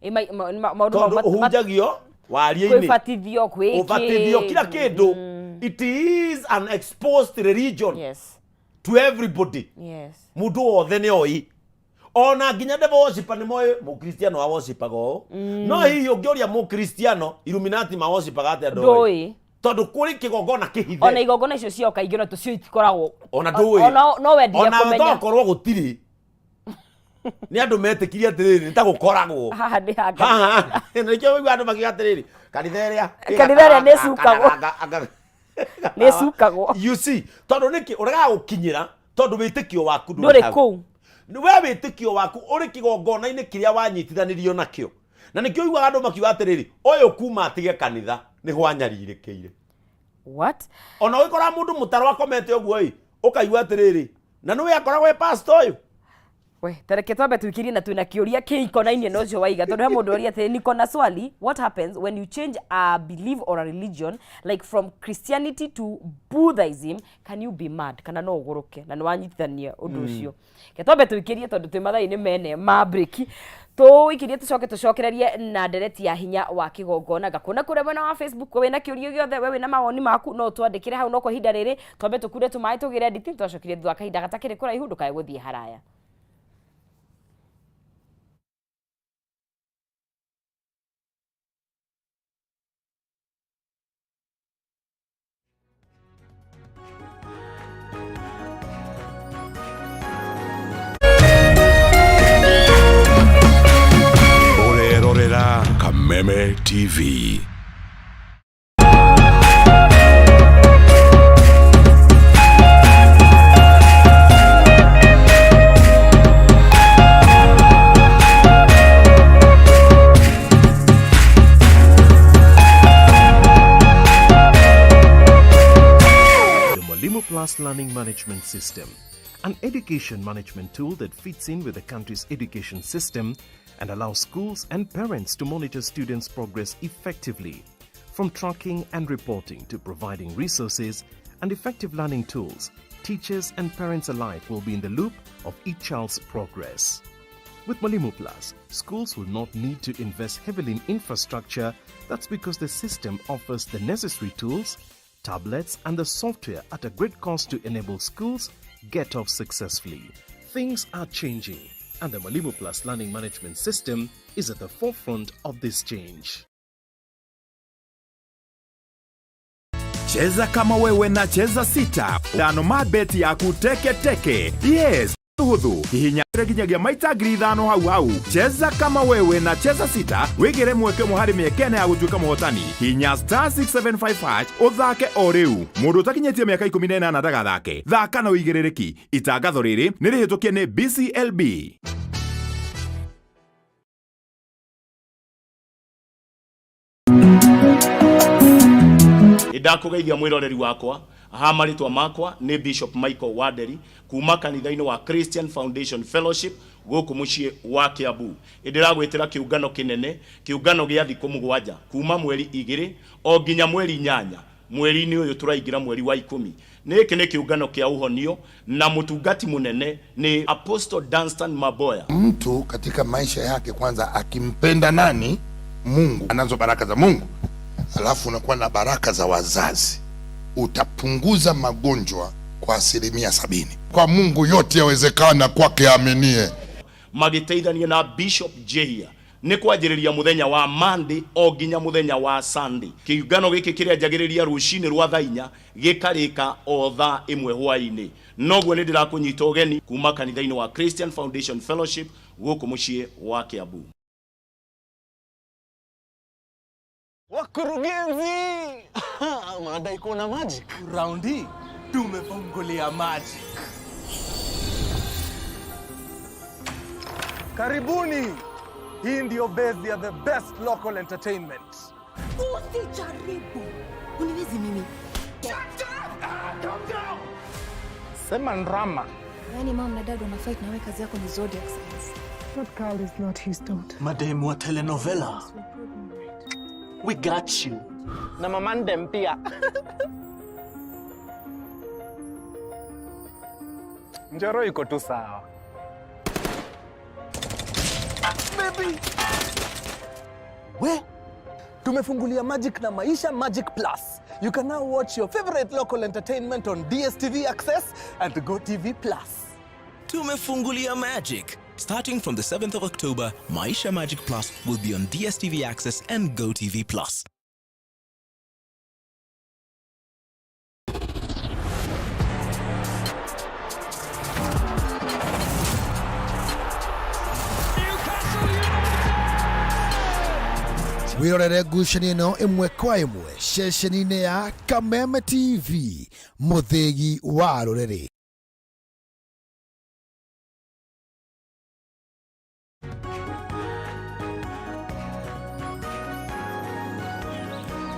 Ĩ, maũndũ tondũ ũhunjagio waria-inĩ, kwĩbatithio, kwĩkĩ ũbatithio, kila kĩndũ. It is an exposed religion to everybody. Mũndũ wothe nĩ oĩ, ona nginya devil worshiper nĩ moĩ mũkristiano wa worshipaga ũũ. No hihi ũngĩũria mũkristiano Illuminati ma worshipaga atĩa, ndũĩ. Ndũĩ. Tondũ kũrĩ kĩgongona kĩhithe. Ona igongona icio ciao kaingĩ ona tũcio itikoragwo. Ona ndũĩ. Ona no wendire ona kũmenya. Tokorwo gũtirĩ, nĩ andũ metĩkirie atĩrĩrĩ nĩ ta gũkoragwo haha nĩ hanga. Haha nĩkĩo ũigua andũ makiuga atĩrĩrĩ, kanitha ĩrĩa Kanitha ĩrĩa nĩ ĩcukagwo. Nĩ ĩcukagwo. You see, tondũ nĩkĩ ũregaga gũkinyĩra? Tondũ wĩtĩkio waku ndũrĩ hau. Kũu. We wĩtĩkio waku ũrĩ kĩgongona-inĩ kĩrĩa wanyitithanirio nakĩo, na nĩkĩo ũiguaga andũ makiuga atĩrĩrĩ, ũyũ kuma atige kanitha nĩho anyarirĩkĩire. What? Ona ũgĩkora mũndũ mũtaro akomete ũguo ĩ, ũkaigua atĩrĩrĩ, na nĩwe akoragwo e pastor ũyũ. We tareke twambe tuikirie na twina kiuria kiikonainie na ucio waiga, tondu he mundu oria atĩrĩ, "Niko na swali. What happens when you change a belief or a religion, like from Christianity to Buddhism? Can you be mad, kana no ũgũrũke?" Na nĩ wanyitithania ũndũ ũcio. Ke twambe tuikirie, tondũ twĩ mathaa-inĩ mene ma break. Tũikirie, tũcoke tũcokererie na ndereti ya hinya wa kĩgongona. Ngakuona kũrĩa mwena wa Facebook wĩna kĩũria gĩothe, we wĩna mawoni maku no ũtwandĩkĩre hau. No kwa ihinda rĩrĩ twambe tũkunde tũmaĩ, tũgĩre nditi, twacokirie thutha wa kahinda gatakĩrĩ kũraihu. Ndũkae gũthiĩ haraya. Ũrerorera Kameme TV. The Mwalimu Plus Learning Management System, an education management tool that fits in with the country's education system and allows schools and parents to monitor students' progress effectively. From tracking and reporting to providing resources and effective learning tools, teachers and parents alike will be in the loop of each child's progress. With Mwalimu Plus, schools will not need to invest heavily in infrastructure. That's because the system offers the necessary tools, tablets, and the software at a great cost to enable schools get off successfully. Things are changing, and the Mwalimu Plus Learning Management System is at the forefront of this change. Cheza kama wewe na Cheza sita tano mabeti yaku teke teke. Yes, huthu hihinya nginyagia maita 5,000 hau hau. Cheza kama wewe na Cheza sita, wigire mweke ũmwe harĩ mĩeke ĩna ya gũtuĩka mũhotani. Hinya *675 hash ũthake o rĩu. Mũndũ ũtakinyĩtie mĩaka 18 ndagathake. Thaka na ũigĩrĩrĩki. Itangatho rĩrĩ nĩ rĩhĩtũkie nĩ BCLB. Nĩ ndakũgeithia mwĩroreri wakwa ha marĩtwa makwa nĩ Bishop Michael Wanderi kuma kanitha-inĩ wa Christian Foundation Fellowship gũkũ mũciĩ wa Kiambu. Ndĩragwĩtĩra kĩũngano kĩnene, kĩũngano gĩa thikũ 7 kuma mweri 2 o nginya mweri 8 mweri-inĩ ũyũ tũraingĩra, mweri wa 10. Nĩkĩ nĩ kĩũngano kĩa ũhonio na mũtungati mũnene nĩ Apostle Dunstan Maboya. Mtu katika maisha yake kwanza akimpenda nani? Mungu, anazo baraka za Mungu, alafu unakuwa na baraka za wazazi, utapunguza magonjwa kwa 70%. Kwa Mungu yote yawezekana kwake aaminie. Magĩteithania na Bishop Jehia. Nĩ kwanjĩrĩria mũthenya wa Monday o nginya mũthenya wa Sunday. Kĩũngano gĩkĩ kĩrĩanjagĩrĩria rũcinĩ rwa thaa inya gĩkarĩka o thaa ĩmwe hwaĩ-inĩ. Noguo nĩ ndĩrakũnyita ũgeni kuma kanitha-inĩ wa Christian Foundation Fellowship gũkũ mũciĩ wa Kiambu. Wakurugenzi! Madai kuna magic. Round hii tumefungulia magic. Karibuni. Hii ndio base ya the best local entertainment. Usijaribu uniwezi mimi. Sema ndrama. Yaani mom na dad wana fight na wewe kazi yako ni zodiac signs. That girl is not his daughter. Mademu wa telenovela. We got you. Na mamandem pia. Njoro iko tu sawa. Baby. We tumefungulia Magic na Maisha Magic Plus. You can now watch your favorite local entertainment on DStv Access and GoTV Plus. Tumefungulia Magic. Starting from the 7th of October, Maisha Magic Plus will be on DStv Access and GoTV Plus. Wĩrorere ngucanio ĩno ĩmwe kwa ĩmwe ceceni-inĩ ya Kameme TV, mũthĩgi wa rũrĩrĩ.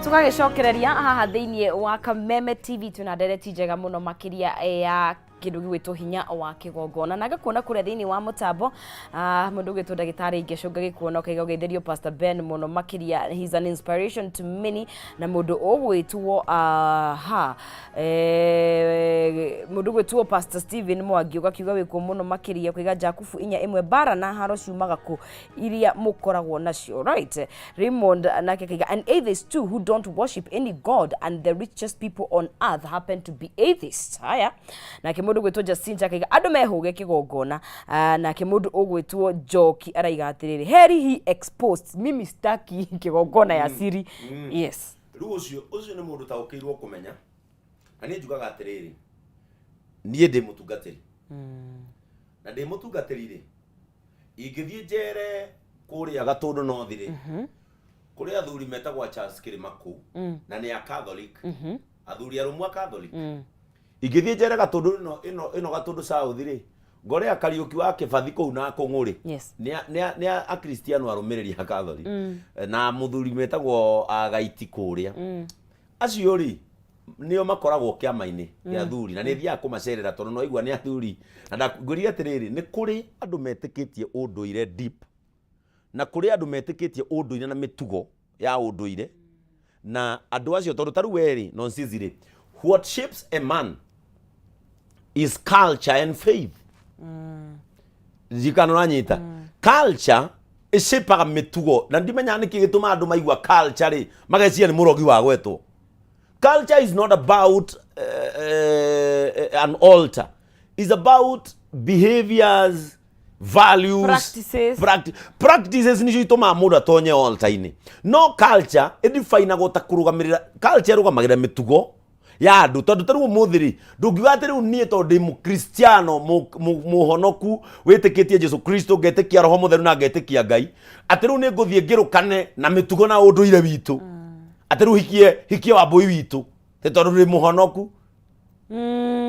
Tũgagĩcokereria haha thĩinĩ wa Kameme TV, twĩna ndereti njega mũno makĩria ya kĩndũ gĩgwĩtwo hinya wa kĩgongona, na ngakuona kũrĩa thĩinĩ wa mũtambo mũndũ ũgwĩtwo ndagĩtarĩ Ingecũ, ngagĩkuona ũkaiga ũgeithĩrio Pastor Ben mũno makĩria, he's an inspiration to many, na mũndũ ũgwĩtwo ha mũndũ ũgwĩtwo Pastor Stephen Mwangi, ũgakiuga wĩkuo mũno makĩria, ũkaiga Jakubu 4:1, mbara na haro ciumaga kũ iria mũkoragwo nacio, right? Raymond nake akaiga, and atheists too who don't worship any god, and the richest people on earth happen to be atheists. Haya, nake mũndũ ũgwĩtwo Jacinta akaiga andũ mehũge kĩgongona. Nake mũndũ ũgwĩtwo Njoki araiga atĩrĩrĩ, heri he exposed, mimi staki kĩgongona ya siri. Yes. Rĩu ũcio nĩ mũndũ taũkĩirwo kũmenya, na niĩ njugaga atĩrĩrĩ, niĩ ndĩ mũtungatĩri, na ndĩ mũtungatĩri rĩ, ingĩthiĩ njere kũrĩa Gatũndũ North rĩ, kũrĩ athuri metagwo Charles Kĩrĩma kũu, na nĩ a Catholic, athuri arũmu a Catholic. Ingĩthiĩ njere Gatũndũ ĩno ĩno ĩno Gatũndũ South rĩ, ngore a Kariũki wa Kĩbathi kũu na Kũng'ũ rĩ, nĩ Akristiano arũmĩrĩri a Catholic, na mũthuri metagwo Agaiti kũrĩa, acio rĩ nĩo makoragwo kĩama-inĩ kĩa athuri, na nĩ thiaga kũmacerera tondũ no igua nĩ athuri. Na ndangwĩrire atĩrĩrĩ, nĩ kũrĩ andũ metĩkĩtie ũndũire deep, na kũrĩ andũ metĩkĩtie ũndũire na mĩtugo ya ũndũire, na andũ acio tondũ ta rĩu we rĩ, nonsense rĩ, what shapes a man is culture and faith. Njikana ũranyita, culture ĩcapaga mĩtugo, na ndimenyaga nĩkĩ gĩtũmaga andũ maigua culture rĩ mageciria nĩ mũrogi wa gwetwo. Culture is not about an altar, it's about behaviors, values, Practices. Practices nicio itũmaga mũndũ atonye altar-inĩ. No culture ĩdefinagwo ta kũrũgamĩrĩra, culture ĩrũgamagĩrĩra mĩtugo ya andũ, tondũ ta rĩu ũmũthĩ rĩ, ndũngiuga atĩ rĩu niĩ tondũ ndĩ mũkristiano mũhonoku wĩtĩkĩtie Jesu Kristo, ngetĩkia Roho Mũtheru na ngetĩkia Ngai, atĩ rĩu nĩ ngũthiĩ ngĩrũkane na mĩtugo na ũndũire witũ, atĩ rĩu hikie wambũi witũ tĩ tondũ ndĩ mũhonoku.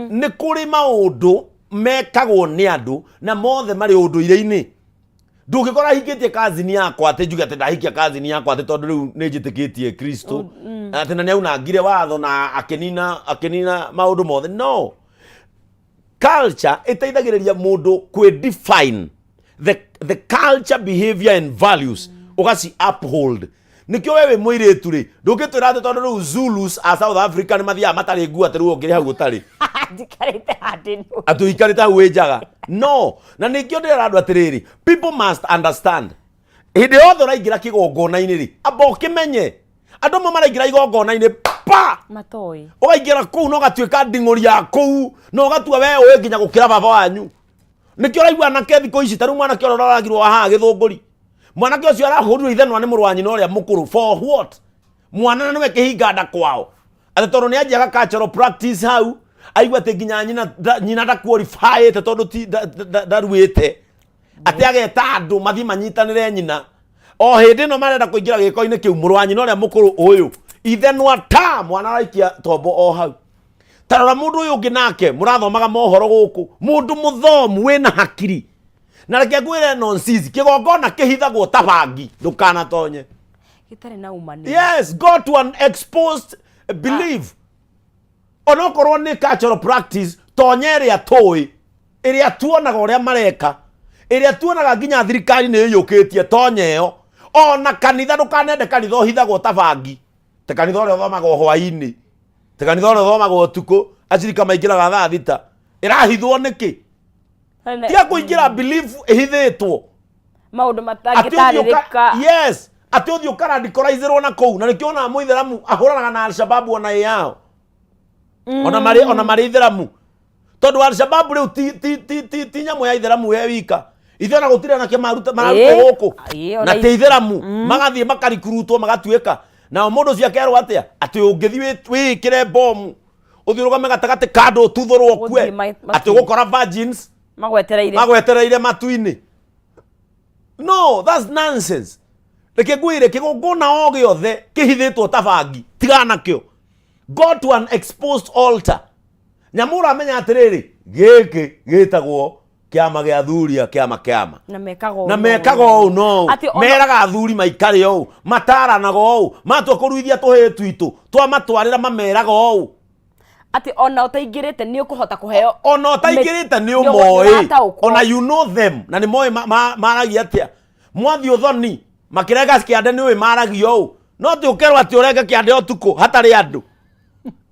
Nĩ kũrĩ maũndũ mekagwo nĩ andũ na mothe marĩ ũndũire-inĩ. Ndũngĩkora hikĩtie kazini yakwa atĩ njuge atĩ ndahikia kazini yakwa atĩ tondũ rĩu nĩ njĩtĩkĩtie Kristo, atĩ na nĩaunangire watho na akĩnina maũndũ mothe. No culture ĩteithagĩrĩria mũndũ kwĩ define the culture, behavior and values, ũgaci uphold. Nĩkĩo we wĩ mũirĩtu rĩ, ndũngĩtwĩra atĩ tondũ rĩu Zulus a South Africa nĩ mathiaga matarĩ nguo atĩ rĩu ũngĩrĩ hau ũtarĩ Njikarĩte handũ ĩno. Atĩ ũikarĩte hau wĩ njaga. No na nĩkĩo ndĩrera andũ atĩrĩrĩ, people must understand, hĩndĩ yothe ũraingĩra kĩgongona-inĩ rĩ, amba ũkĩmenye andũ amwe maraingĩra igongona-inĩ pa Matoĩ. Ũkaingĩra kũu na ũgatuĩka nding'ũri ya kũu, na ũgatua we ũĩ nginya gũkĩra baba wanyu. Nĩkĩo ũraigua anake thikũ ici, ta rĩu mwanake ũrĩa ũroragirwo haha Gĩthũngũri, Mwanake ũcio arahũrirwo ithanwa nĩ mũrũ wa nyina ũrĩa mũkũrũ for what? Mwana na nĩwe kĩhinga nda kwao, atĩ tondũ nĩ anjiaga cultural practice hau, aigua atĩ nginya nyina nyina ndaqualifyĩte tondũ ti ndaruĩte, atĩ ageta andũ mathiĩ manyitanĩre nyina. O hĩndĩ ĩno marenda kũingĩra gĩko-inĩ kĩu, mũrũ wa nyina ũrĩa mũkũrũ ũyũ ithenwa ta mwana araikia tombo o hau. Ta rora mũndũ ũyũ ũngĩ nake mũrathomaga mohoro gũkũ, mũndũ mũthomu wĩna hakiri. Na reke ngwĩre, nonsense, kĩgongona kĩhithagwo ta bangi, ndũkanatonye gĩtarĩ na ũmanĩ. Yes, go to an exposed belief. Onokorwo nĩ cultural practice, tonya ĩrĩa tũĩ, ĩrĩa tuonaga ũrĩa mareka, ĩrĩa tuonaga nginya thirikari nĩ ĩyũkĩtie, tonya ĩyo. Ona kanitha, ndũkanende kanitha ũhithagwo ta bangi, ta kanitha ũrĩa ũthomagwo hwainĩ, ta kanitha ũrĩa ũthomagwo ũtukũ, acirika maingĩraga thaa 6. Ĩrahithwo nĩkĩ? Tiga kũingĩra belief ĩhithĩtwo. Maũndũ Atĩ ũthiĩ matangĩtarĩrĩka. Yes, atĩ ũthiĩ ũkaradicalizĩrwo na kũu. Na nĩkĩo onaga mũithĩramu ahũranaga na Alshababu ona ĩ yao, ona marĩ ithĩramu, tondũ Alshababu rĩu ti nyamũ ya ithĩramu we wika. Ithuĩ ona gũtirĩ anake maruta mararutwo gũkũ Ona na ti ithĩramu, magathiĩ makarikurutwo magatuĩka nao. Mũndũ ũcio akerwo atĩa? Atĩ ũngĩthiĩ wĩĩkĩre bomu, ũthiĩ ũrũgame gatagatĩ ka andũ, ũtuthũrwo, ũkue, Ũthiĩ atĩ matu-inĩ. Ũgũkora virgins magwetereire. Magwetereire matu-inĩ. No, that's nonsense. Reke ngwĩre, kĩgongona o gĩothe kĩhithĩtwo ta bangi, tigana nakĩo. Go to an exposed altar, nyamũ ũramenya atĩrĩrĩ, gĩkĩ gĩtagwo kĩama gĩa athuri a kĩama kĩama. Na mekaga ũũ na na mekaga ũũ. Ũũ no Atĩ meraga athuri maikare ũũ, mataranaga ũũ, matua kũruithia tũhĩĩ twitũ twamatwarĩra, mameraga ũũ. Atĩ ona ũtaingĩrĩte nĩ ũkũhota kũheo. Ona ũtaingĩrĩte nĩ ũmoĩ. Ũrataũkwo. Ona you know them, na nĩ moĩ maragia atĩa. Mwathiĩ ũthoni makĩrenga kĩande, nĩ ũĩ maragia ũũ. No ti ũkerwo atĩ ũrenge kĩande ũtukũ hatarĩ andũ.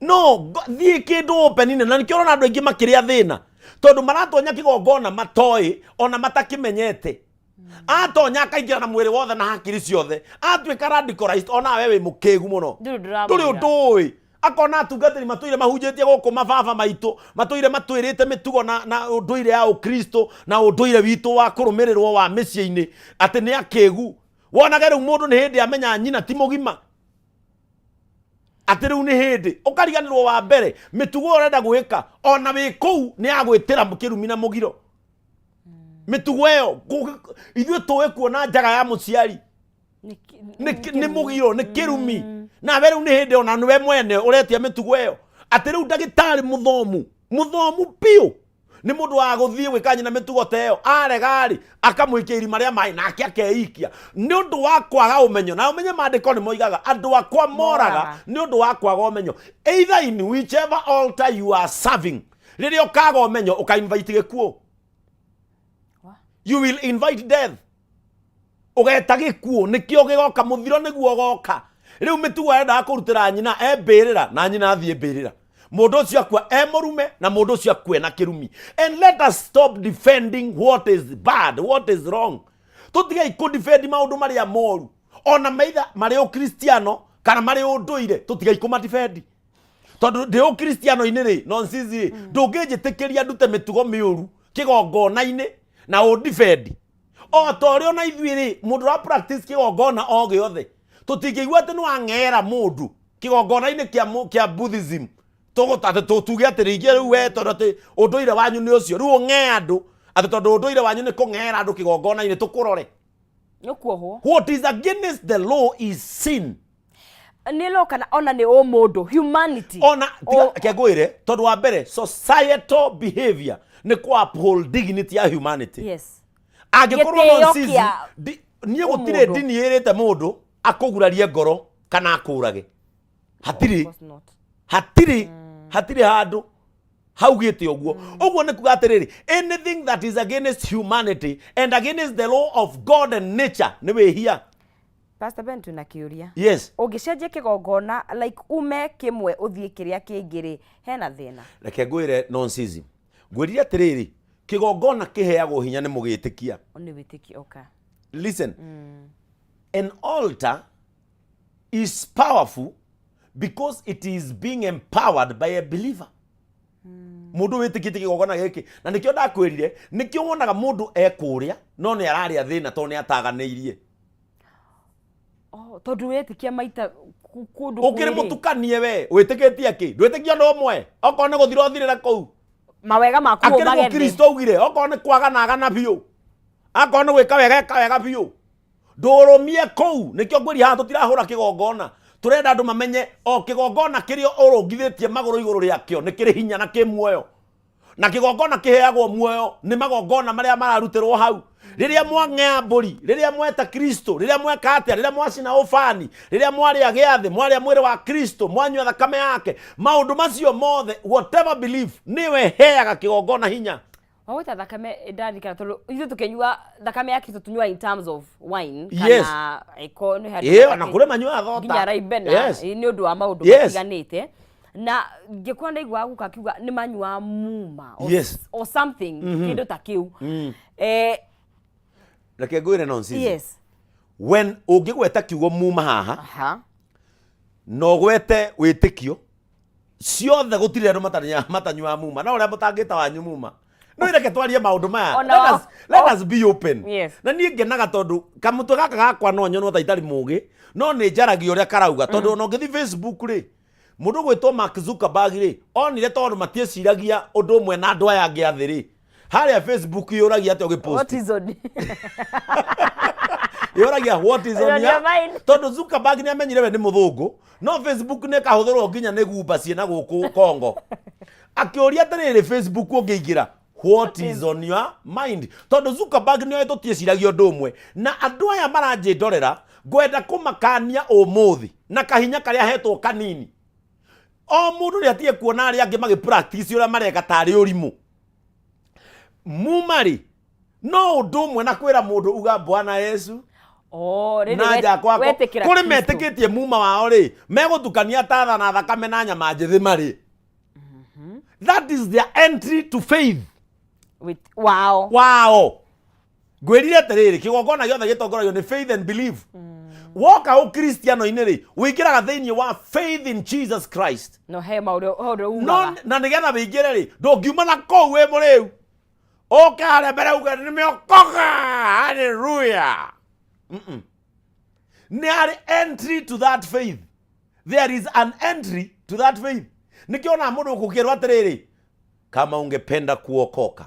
No thiĩ kĩndũ open-inĩ. Na nĩkĩo ũrona andũ aingĩ makĩrĩa thĩna, tondũ maratonya kĩgongona matoĩ ona matakĩmenyete. Atonya akaingĩra na mwĩrĩ wothe na hakiri ciothe, atuĩka radicalized. Ona we wĩ mũkĩgu mũno. Ndũrĩ ũndũ ndũrĩ ũramwĩra. Ũndũ ũĩ akona atungatĩri matũire mahunjĩtie gũkũ, mababa maitũ matũire matwĩrĩte mĩtugo na ũndũire ya ũkristo na ũndũire witũ wa kũrũmĩrĩrwo wa mĩciĩ-inĩ, atĩ nĩ akĩgu. Wonage rĩu mũndũ nĩ hĩndĩ amenya nyina ti mũgima, atĩ rĩu nĩ hĩndĩ ũkariganĩrwo wa mbere mĩtugo ũrenda gwĩka ona wĩ kũu nĩ ya gwĩtĩra kĩrumi na mũgiro. Mĩtugo ĩyo ithuĩ tũĩ kuona njaga ya mũciari nĩ mũgiro, nĩ kĩrumi. Nawe rĩu nĩ hĩndĩ ona nĩwe mwene ũretia mĩtugo ĩyo, atĩ rĩu ndagĩtarĩ mũthomu, mũthomu biũ, nĩ mũndũ wa gũthiĩ gwĩka nyina mĩtugo ta ĩyo, arega-rĩ, akamũikia irima rĩa maĩ nake akeikia nĩ ũndũ wa kwaga ũmenyo. Na ũmenye maandĩko nĩ moigaga andũ akwa moraga Moraga. nĩ ũndũ wa kwaga ũmenyo. Either in whichever altar you are serving, rĩrĩa ũkaga ũmenyo, ũka-invite gĩkuũ. You will invite death, ũgeta gĩkuũ nĩkĩo gĩgoka, mũthiro nĩguo ũgoka. Rĩu mĩtugo arendaga kũrutĩra nyina e mbĩrĩra, na nyina athiĩ mbĩrĩra, mũndũ ũcio akua e mũrume, na mũndũ ũcio akue na kĩrumi. And let us stop defending what is bad, what is wrong. Tũtigei kũ-defend maũndũ marĩa moru, ona maitha marĩ ũkristiano kana marĩ ũndũire, tũtigei kũmadefend. Tondũ ndĩ ũkristiano-inĩ rĩ, nonsense rĩ, ndũngĩnjĩtĩkĩria ndute mĩtugo mĩũru kĩgongona-inĩ na ũndefend. O ta ũrĩa ona ithuĩ rĩ, mũndũ ũra practice kĩgongona o gĩothe, tũtingĩigua atĩ nĩ wang'era mũndũ kĩgongona-inĩ kĩa Buddhism, tũgũta atĩ tuge atĩ rĩngĩ rĩu we tondũ atĩ ũndũire wanyu nĩ ũcio, rĩu ũng'ee andũ, atĩ tondũ ũndũire wanyu nĩ kũng'era andũ kĩgongona-inĩ, tũkũrore. Nĩ ũkuohwo. What is against the law is sin. Nĩ law kana ona nĩ ũmũndũ, humanity. Ona tiga ke ngwĩre, tondũ wa mbere societal behavior nĩ kũ uphold dignity ya humanity. Angĩkorwo Gĩtĩo nonsense, kĩa niĩ gũtirĩ ũmũndũ. Ndini ĩrĩte mũndũ akũgurarie ngoro kana akũrage, hatirĩ. Of course not. Hatirĩ, hatirĩ handũ haugĩte ũguo. Ũguo nĩ kuga atĩrĩrĩ, anything that is against humanity and against the law of God and nature nĩ wĩhia. Pastor Ben, twĩna kĩũria. Yes. Ũngĩcenjia kĩgongona, like ume kĩmwe ũthiĩ kĩrĩa kĩngĩ rĩ, hena thĩna? Reke ngwĩre, nonsense, ngwĩrire atĩrĩrĩ, kĩgongona kĩheagwo hinya nĩ mũgĩtĩkia. Nĩ wĩtĩkio, okay. Listen, an altar is powerful because it is being empowered by a believer, mũndũ wĩtĩkĩtie kĩgongona gĩkĩ. Na nĩkĩo ndakwĩrire, nĩkĩo wonaga mũndũ ekũrĩa no nĩ ararĩa thĩna tondũ nĩ ataganĩirie. Oh, tondũ wetĩkia maita kũndũ Ũkĩrĩ kwĩrĩ. Mũtukanie we wĩtĩkĩtie kĩ? Ndwĩtĩkia ũndũ ũmwe? Okorwo nĩ gũthira ũthirĩre kũu. Mawega maku Akĩrĩ ũmagethe. Mũkristo augire okorwo nĩ kwagana agana biũ, akorwo nĩ gwĩka wega eka wega biũ, ndũrũmie kũu. Nĩkĩo ngwĩria haha tũtirahũra kĩgongona, tũrenda andũ mamenye o kĩgongona kĩrĩa ũrũngithĩtie magũrũ igũrũ rĩakĩo nĩ kĩrĩ hinya na kĩ muoyo, na kĩgongona kĩheagwo muoyo nĩ magongona marĩa mararutĩrwo hau. Rĩrĩa mwang'ea mbũri, rĩrĩa mweta Kristo, rĩrĩa mweka atĩa, rĩrĩa mwacina ũbani, rĩrĩa mwarĩa gĩathĩ, mwarĩa mwĩrĩ wa Kristo, mwanyua thakame yake, maũndũ macio mothe, whatever belief, nĩwe heaga kĩgongona hinya. Wagwĩta thakame, ndarikana tondũ ithuĩ tũkĩnyua thakame ya Kristo tũnyua in terms of wine kana ĩko nĩ handũ Ona kũrĩ manyuaga thota. Nginya raibena. Nĩ ũndũ wa maũndũ matiganĩte, na ngĩkũra ndaiguaga guka akiuga nĩ manyuaga muma or something, kĩndũ ta kĩu. Reke ngwĩre nonsense. When ũngĩgweta kiugo muma haha na ũgwete wĩtĩkio ciothe, gũtirĩ andũ matanyuaga muma, no ũrĩa mũtangĩta wanyu muma. No reke twarie maũndũ maya. Let us be open. Na niĩ ngenaga tondũ kamũtwe gaka gakwa no nyonwo ta itarĩ mũgĩ, no nĩ njaragia ũrĩa karauga, tondũ ona ũngĩthiĩ Facebook rĩ, mũndũ gwĩtwo Mark Zuckerberg rĩ, onire tondũ matiĩciragia ũndũ ũmwe na andũ aya angĩ a thĩ rĩ, harĩa Facebook yũragia atĩa ũgĩpost? What is on Yũragia what is on on your your mind? Tondũ Zuckerberg nĩ amenyire we nĩ mũthũngũ, no Facebook nĩ ĩkahũthĩrwo nginya nĩ gumba ciĩna gũkũ Kongo. Akĩũria atĩrĩrĩ, Facebook ũngĩingĩra, what is on your mind? Tondũ Zuckerberg nĩ oĩ tũtiĩciragia ũndũ ũmwe na andũ aya maranjĩndorera. Ngwenda kũmakania ũmũthĩ na kahinya karĩa hetwo kanini. O mũndũ nĩ atige kuona arĩa angĩ magĩ practice ũrĩa mareka tarĩ ũrimũ. Muma rĩ, no ũndũ ũmwe na kwĩra mũndũ uga Bwana Yesu Oh, rĩrĩ na nja kwakwa. Wetĩkĩra Kũrĩ Kristo. Metĩkĩtie muma wao rĩ, megũtukania tatha na thakame na nyama njĩthĩ marĩ. That is their entry to faith. Wao. Wao. Ngwĩrire atĩrĩrĩ, kĩgongona gĩothe gĩtongoragio nĩ faith and belief. Woka ũkristiano-inĩ rĩ, wĩingĩraga thĩinĩ wa faith in Jesus Christ. No he maũndũ ũndũ No ugaga. na nĩgetha wĩingĩre rĩ, ndũngiuma na kũu wĩ mũrĩu ũke harĩa mbere uge nĩmeokoka haleluya. Nĩ harĩ entry to that faith. There is an entry to that faith. Nĩkĩo ona mũndũ ũkũkĩrwo atĩrĩrĩ, kama ungependa kuokoka,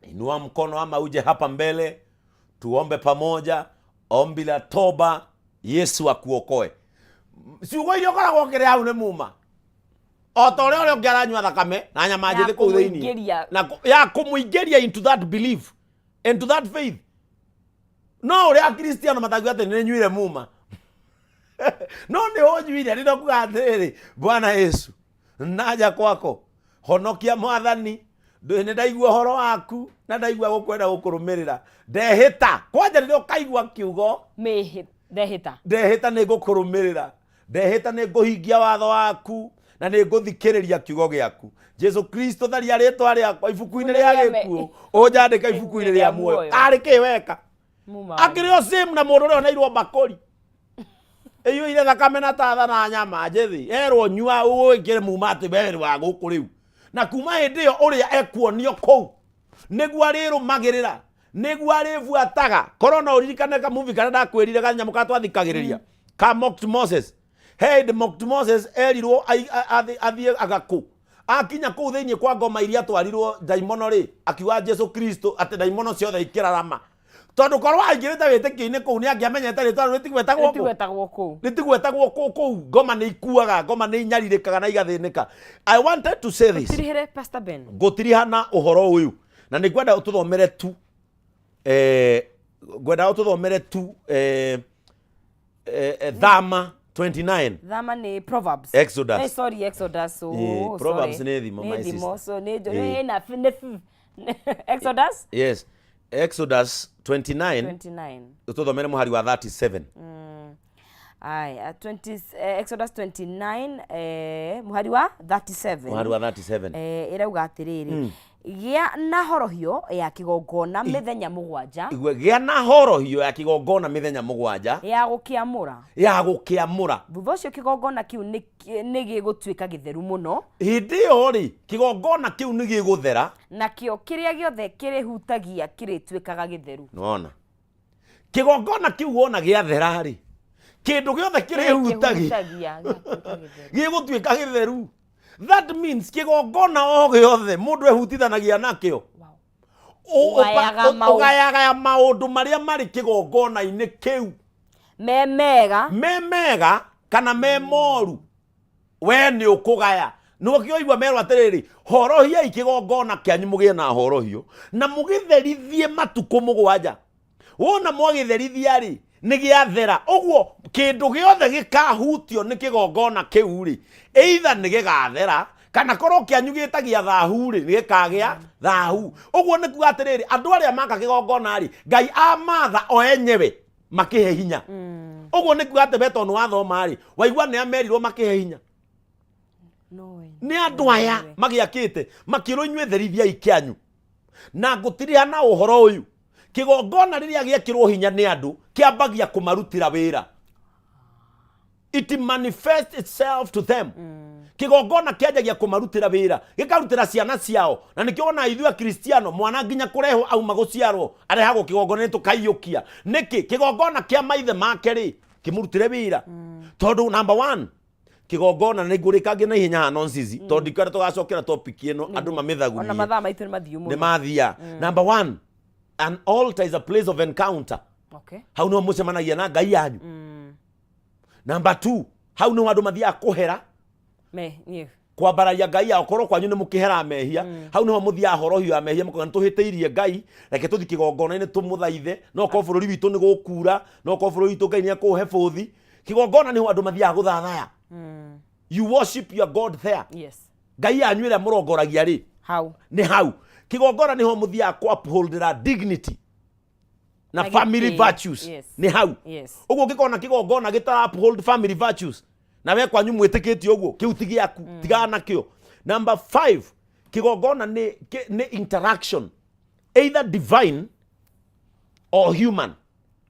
inua mkono ama uje hapa mbele tuombe pamoja ombi la toba, Yesu akuokoe. Ciugo iria ũkoragwo ũkĩrĩa hau nĩ muma, o ta ũrĩa ũrĩa ũngĩ aranyua thakame na nyama Ya njĩthĩ kũu thĩinĩ. Kũmũingĩria. Na ya kũmũingĩria into that belief, into that faith. No ũrĩa Akristiano matangiuga atĩ nĩ nyuire muma, no nĩ ũnyuire rĩrĩa kuga atĩrĩrĩ, Bwana Yesu, naja kwako, honokia Mwathani, nĩ ndaigua ũhoro waku na ndaigua gũkwenda gũkũrũmĩrĩra, ndehĩta. Kwanja rĩrĩa ũkaigua kiugo Ndehĩta. Ndehĩta nĩ ngũkũrũmĩrĩra, ndehĩta nĩ ngũhingia watho waku na nĩ ngũthikĩrĩria kiugo gĩaku. Jesu Kristo, tharia rĩtwa rĩakwa ibuku-inĩ rĩa gĩkuũ, ũnjandĩka ibuku-inĩ rĩa muoyo. Arĩ kĩ weka? Muma. Akĩrĩ o same na mũndũ ũrĩa oneirwo mbakũri ĩiyũire thakame na tatha na nyama njĩthĩ, erwo nyua ũgwĩkĩre muma atĩ we wa gũkũ rĩu. Na kuma hĩndĩ ĩyo ũrĩa ekuonio kũu nĩguo arĩrũmagĩrĩra, nĩguo arĩbuataga. Korwo no ũririkane kamuvi karĩa ndakwĩrire, kanyamũ karĩa twathikagĩrĩria ka Mocked Moses. He hĩndĩ Mocked Moses erirwo athiĩ agakũ. Akinya kũu thĩinĩ kwa ngoma iria atwarirwo ndaimono rĩ, akiuga Jesu Kristo, atĩ ndaimono ciothe ikĩrarama, tondũ korwo aingĩrĩte wĩtĩkio-inĩ kũu nĩ angĩamenyete rĩtwa rĩu rĩtigwetagwo kũ. Rĩtigwetagwo kũu. Rĩtigwetagwo kũu. Kũu ngoma nĩ ikuaga, ngoma nĩ inyarirĩkaga na igathĩnĩka. I wanted to say this. Tirihĩre, Pastor Ben. Ngũtiriha na ũhoro ũyũ, na nĩ ngwenda ũtũthomere tu, ngwenda ũtũthomere tu Thama 29. Thama nĩ Proverbs. Exodus. Sorry, Exodus. Oh, Proverbs sorry. Nĩ thimo, Nĩ my thimo, sister. so nĩ nĩ na nĩ Exodus. Yes, Exodus 29. 29. Ũtũthomere mũhari wa 37. Aya, 20, Exodus 29, mũhari wa 37. Mũhari wa 37. Ĩrauga atĩrĩrĩ, gĩa na horohio ya kĩgongona mĩthenya 7. Igwe, gĩa na horohio ya kĩgongona mĩthenya 7. Ya gũkĩamũra. Ya gũkĩamũra. Thutha ũcio kĩgongona kĩu nĩ gĩgũtuĩka gĩtheru mũno. Hĩndĩ ĩyo rĩ, kĩgongona kĩu nĩ gĩgũthera. Nakĩo kĩrĩa gĩothe kĩrĩhutagia kĩrĩtuĩkaga gĩtheru. Nĩwona kĩgongona kĩu wona gĩathera rĩ, Kĩndũ gĩothe kĩrĩhutagia Kĩhutagia, gĩgatuĩka gĩtheru. Gĩgũtuĩka gĩtheru. That means kĩgongona o gĩothe mũndũ ehutithanagia nakĩo, Ũgayaga ũgayagaya maũndũ marĩa marĩ kĩgongona-inĩ kĩu, me mega, me mega kana me moru, we nĩ ũkũgaya. Nĩkĩo merwo atĩrĩrĩ, horohiai kĩgongona kĩanyu, mũgĩe na horohio na mũgĩtherithie matukũ 7. Wona mwagĩtherithia rĩ, nĩ gĩathera. Ũguo kĩndũ gĩothe gĩkahutio nĩ kĩgongona kĩu rĩ, either nĩ gĩgathera kana korwo kĩanyu gĩtagia thahu rĩ, nĩ gĩkagĩa thahu. Ũguo nĩ kuga atĩrĩrĩ, andũ arĩa maka kĩgongona rĩ, Ngai amatha o enyewe makĩhe hinya. Ũguo nĩ kuga atĩ we tondũ wathoma rĩ, waigua nĩ amerirwo makĩhe hinya nĩ andũ aya magĩakĩte, makĩrwo inyuĩ therithiai kĩanyu. Na ngũtiriha na ũhoro ũyũ, kĩgongona rĩrĩa gĩekĩrwo hinya nĩ andũ, kĩambagia kũmarutĩra wĩra. It manifests itself to them. Kĩgongona kĩanjagia kũmarutĩra wĩra, gĩkarutĩra ciana ciao. Na nĩkĩo wona ithuĩ Akristiano, mwana nginya kũrehwo auma gũciarwo arehagwo kĩgongona nĩ tũkaiyũkia. Nĩkĩ? Kĩgongona kĩa maithe make rĩ, kĩmũrutĩre wĩra. Tondũ number one, kĩgongona nĩ ngũrĩkangie na ihenya haha nonsense, tondũ ndikwenda tũgacokera topic ĩno andũ Ona mamĩthagunie. Mathaa maitũ nĩ mathiu mũno. Nĩ mathia. Number one, an altar is a place of encounter. Hau nĩho mũcemanagia na Ngai yanyu. Number two, hau nĩho andũ mathiaga kũhera, Me niĩ kwambararia Ngai yao. Korwo kwanyu nĩ mũkĩhera mehia, hau nĩho mũthiaga horohio ya mehia, mũkauga nĩ tũhĩtĩirie Ngai, reke tũthi kĩgongona-inĩ tũmũthaithe. No korwo bũrũri witũ nĩ gũkura, no korwo bũrũri witũ Ngai nĩ ekũũhe bũthi, kĩgongona nĩho andũ mathiaga gũthathaya. You worship your God there. Ngai yanyu ĩrĩa mũrongoragia rĩ, hau nĩ hau kĩgongona nĩho mũthiaga kũ upholdera dignity na Na family gĩtĩo. virtues. Nĩ hau. Ũguo ũngĩkona kĩgongona gĩtara uphold family virtues na we kwanyu mwĩtĩkĩtie ũguo, kĩu ti gĩaku, tigana nakĩo. Number five, kĩgongona nĩ interaction, either divine or human.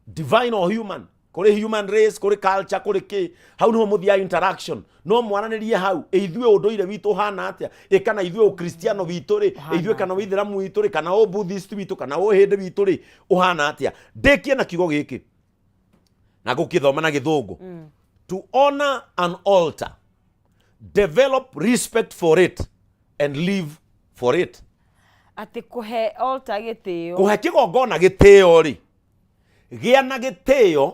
Divine or human, kũrĩ human race, kũrĩ culture, kũrĩ kĩ, hau nĩho mũthiaga interaction. No mwaranĩrie hau, ĩ ithuĩ ũndũire witũ ũhana atĩa, ĩ kana ithuĩ ũkristiano witũ rĩ, ĩ ithuĩ kana ũithĩramu witũ rĩ, kana ũbuddhist witũ, kana ũhĩndĩ witũ rĩ, ũhana atĩa. Ndĩkie na kiugo gĩkĩ na ngũkĩthoma na Gĩthũngũ: to honor an altar, develop respect for it and live for it. Atĩ kũhe altar gĩtĩo. Kũhe kĩgongona gĩtĩo rĩ, gĩa na gĩtĩo,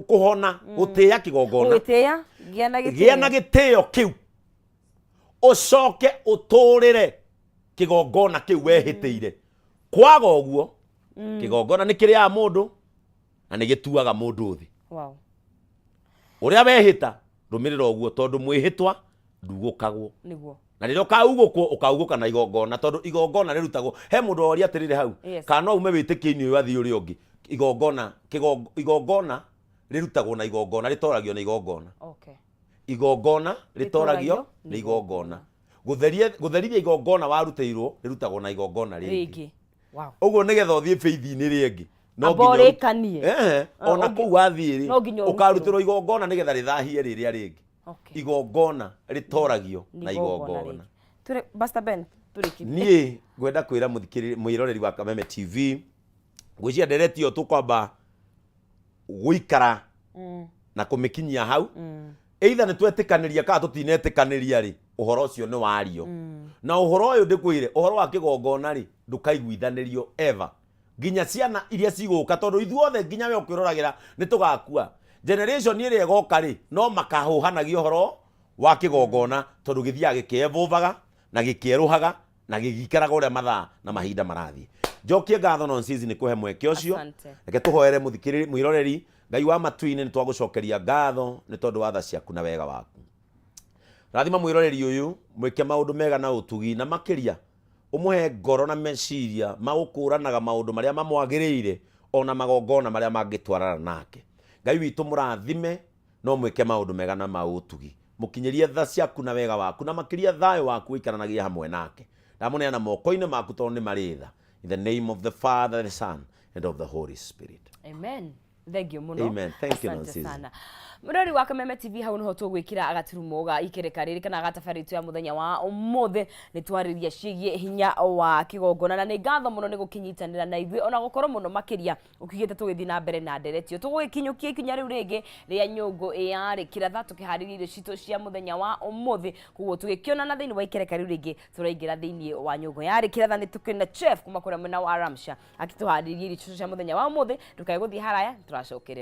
kũhona gũtĩĩa kĩgongona. Gũgĩtĩĩa, gĩa na gĩtĩo. Gĩa na gĩtĩo kĩu, ũcoke ũtũrĩre kĩgongona kĩu wehĩtĩire. Kwaga ũguo, kĩgongona nĩ kĩrĩaga mũndũ na nĩ gĩtuaga mũndũ thĩ. Ũrĩa wehĩta, rũmĩrĩra ũguo, tondũ mwĩhĩtwa ndugũkagwo. Na rĩrĩa ũkaugũkwo, ũkaugũka na igongona, tondũ igongona rĩrutagwo. He mũndũ woria atĩrĩrĩ hau, kana no ume wĩtĩkio-inĩ ũyũ athiĩ ũrĩa ũngĩ. Igongona, igongona rĩrutagwo na igongona, rĩtoragio na igongona. Igongona rĩtoragio nĩ igongona. Gũtherithia igongona warutĩirwo rĩrutagwo na igongona rĩngĩ. Rĩngĩ. Ũguo nĩgetha ũthiĩ faith-inĩ rĩngĩ, no Amba nginya ũrĩkanie. Ehe, ona kũu wathiĩ rĩ, No nginya ũrutĩrwo. ũkarutĩrwo igongona nĩgetha rĩthahie rĩrĩa rĩngĩ. Igongona rĩtoragio Nĩ na igongona igongona. Rĩngĩ. Pastor Ben, tũrĩkĩrie. Niĩ ngwenda kwĩra mũthikĩrĩria, mwĩroreri wa Kameme TV, ngwĩciria ndereti ĩyo tũkwamba gũikara na kũmĩkinyia hau. Either nĩ twetĩkanĩria kana tũtinetĩkanĩria rĩ, ũhoro ũcio nĩ wario. Na ũhoro ũyũ ndĩkwĩre, ũhoro wa kĩgongona rĩ, ndũkaiguithanĩrio ever, nginya ciana iria cigũka, tondũ ithuothe, nginya we ũkwĩroragĩra, nĩ tũgakua. Generation ĩrĩa ĩgoka rĩ, no makahũhanagia ũhoro wa kĩgongona, tondũ gĩthiaga gĩkĩevolvaga na gĩkĩerũhaga na gĩgĩikaraga ũrĩa mathaa na mahinda marathiĩ. Njokie ngatho Nonsizi nĩ kũhe mweke ũcio. Asante. Reke tũhoere mũthikĩrĩri, mwĩroreri. Ngai wa matu-inĩ, nĩ twagũcokeria ngatho nĩ tondũ wa tha ciaku na wega waku. Rathima mwĩroreri ũyũ, mwĩke maũndũ mega na ũtugi, na makĩria ũmũhe ngoro na meciria ma gũkũranaga maũndũ marĩa mamwagĩrĩire ona magongona marĩa mangĩtwarana nake. Ngai witũ, mũrathime no mwĩke maũndũ mega na ma ũtugi. Mũkinyĩrie tha ciaku na wega waku, na makĩria thayũ waku ũikaranagie hamwe nake. Ndamũneana moko-inĩ maku tondũ nĩ marĩ tha. In the name of the Father, the Son and of the Holy Spirit. Amen. Thank you muno. Amen. Thank you, Asante Nancy. sana. Mũrori wa Kameme TV, hau niho tũgwĩkĩra gaturumo ga ikereka rĩrĩ kana gatabarĩ itũ ya mũthenya wa ũmũthĩ. Nĩ twarĩria ciĩgiĩ hinya wa kĩgongona, na nĩ ngatho mũno nĩ gũkĩnyitanĩra na ithuĩ, ona gũkorwo mũno makĩria ũkiugĩte tũgĩthiĩ na mbere na ndereti ĩyo. Tũgũgĩkinyũkia ikinya rĩu rĩngĩ rĩa nyũngũ yarĩ kĩratha tũkĩharĩria irio citũ cia mũthenya wa ũmũthĩ. Koguo tũgĩkĩonana thĩinĩ wa ikereka rĩu rĩngĩ, tũraingĩra thĩinĩ wa nyũngũ yarĩ kĩratha. Nĩ tũkĩrĩ na chef kuma kũrĩa mwena wa Ramsha akĩtũharĩria irio citũ cia mũthenya wa ũmũthĩ. Ndũkae gũthiĩ haraya, tũracokerera.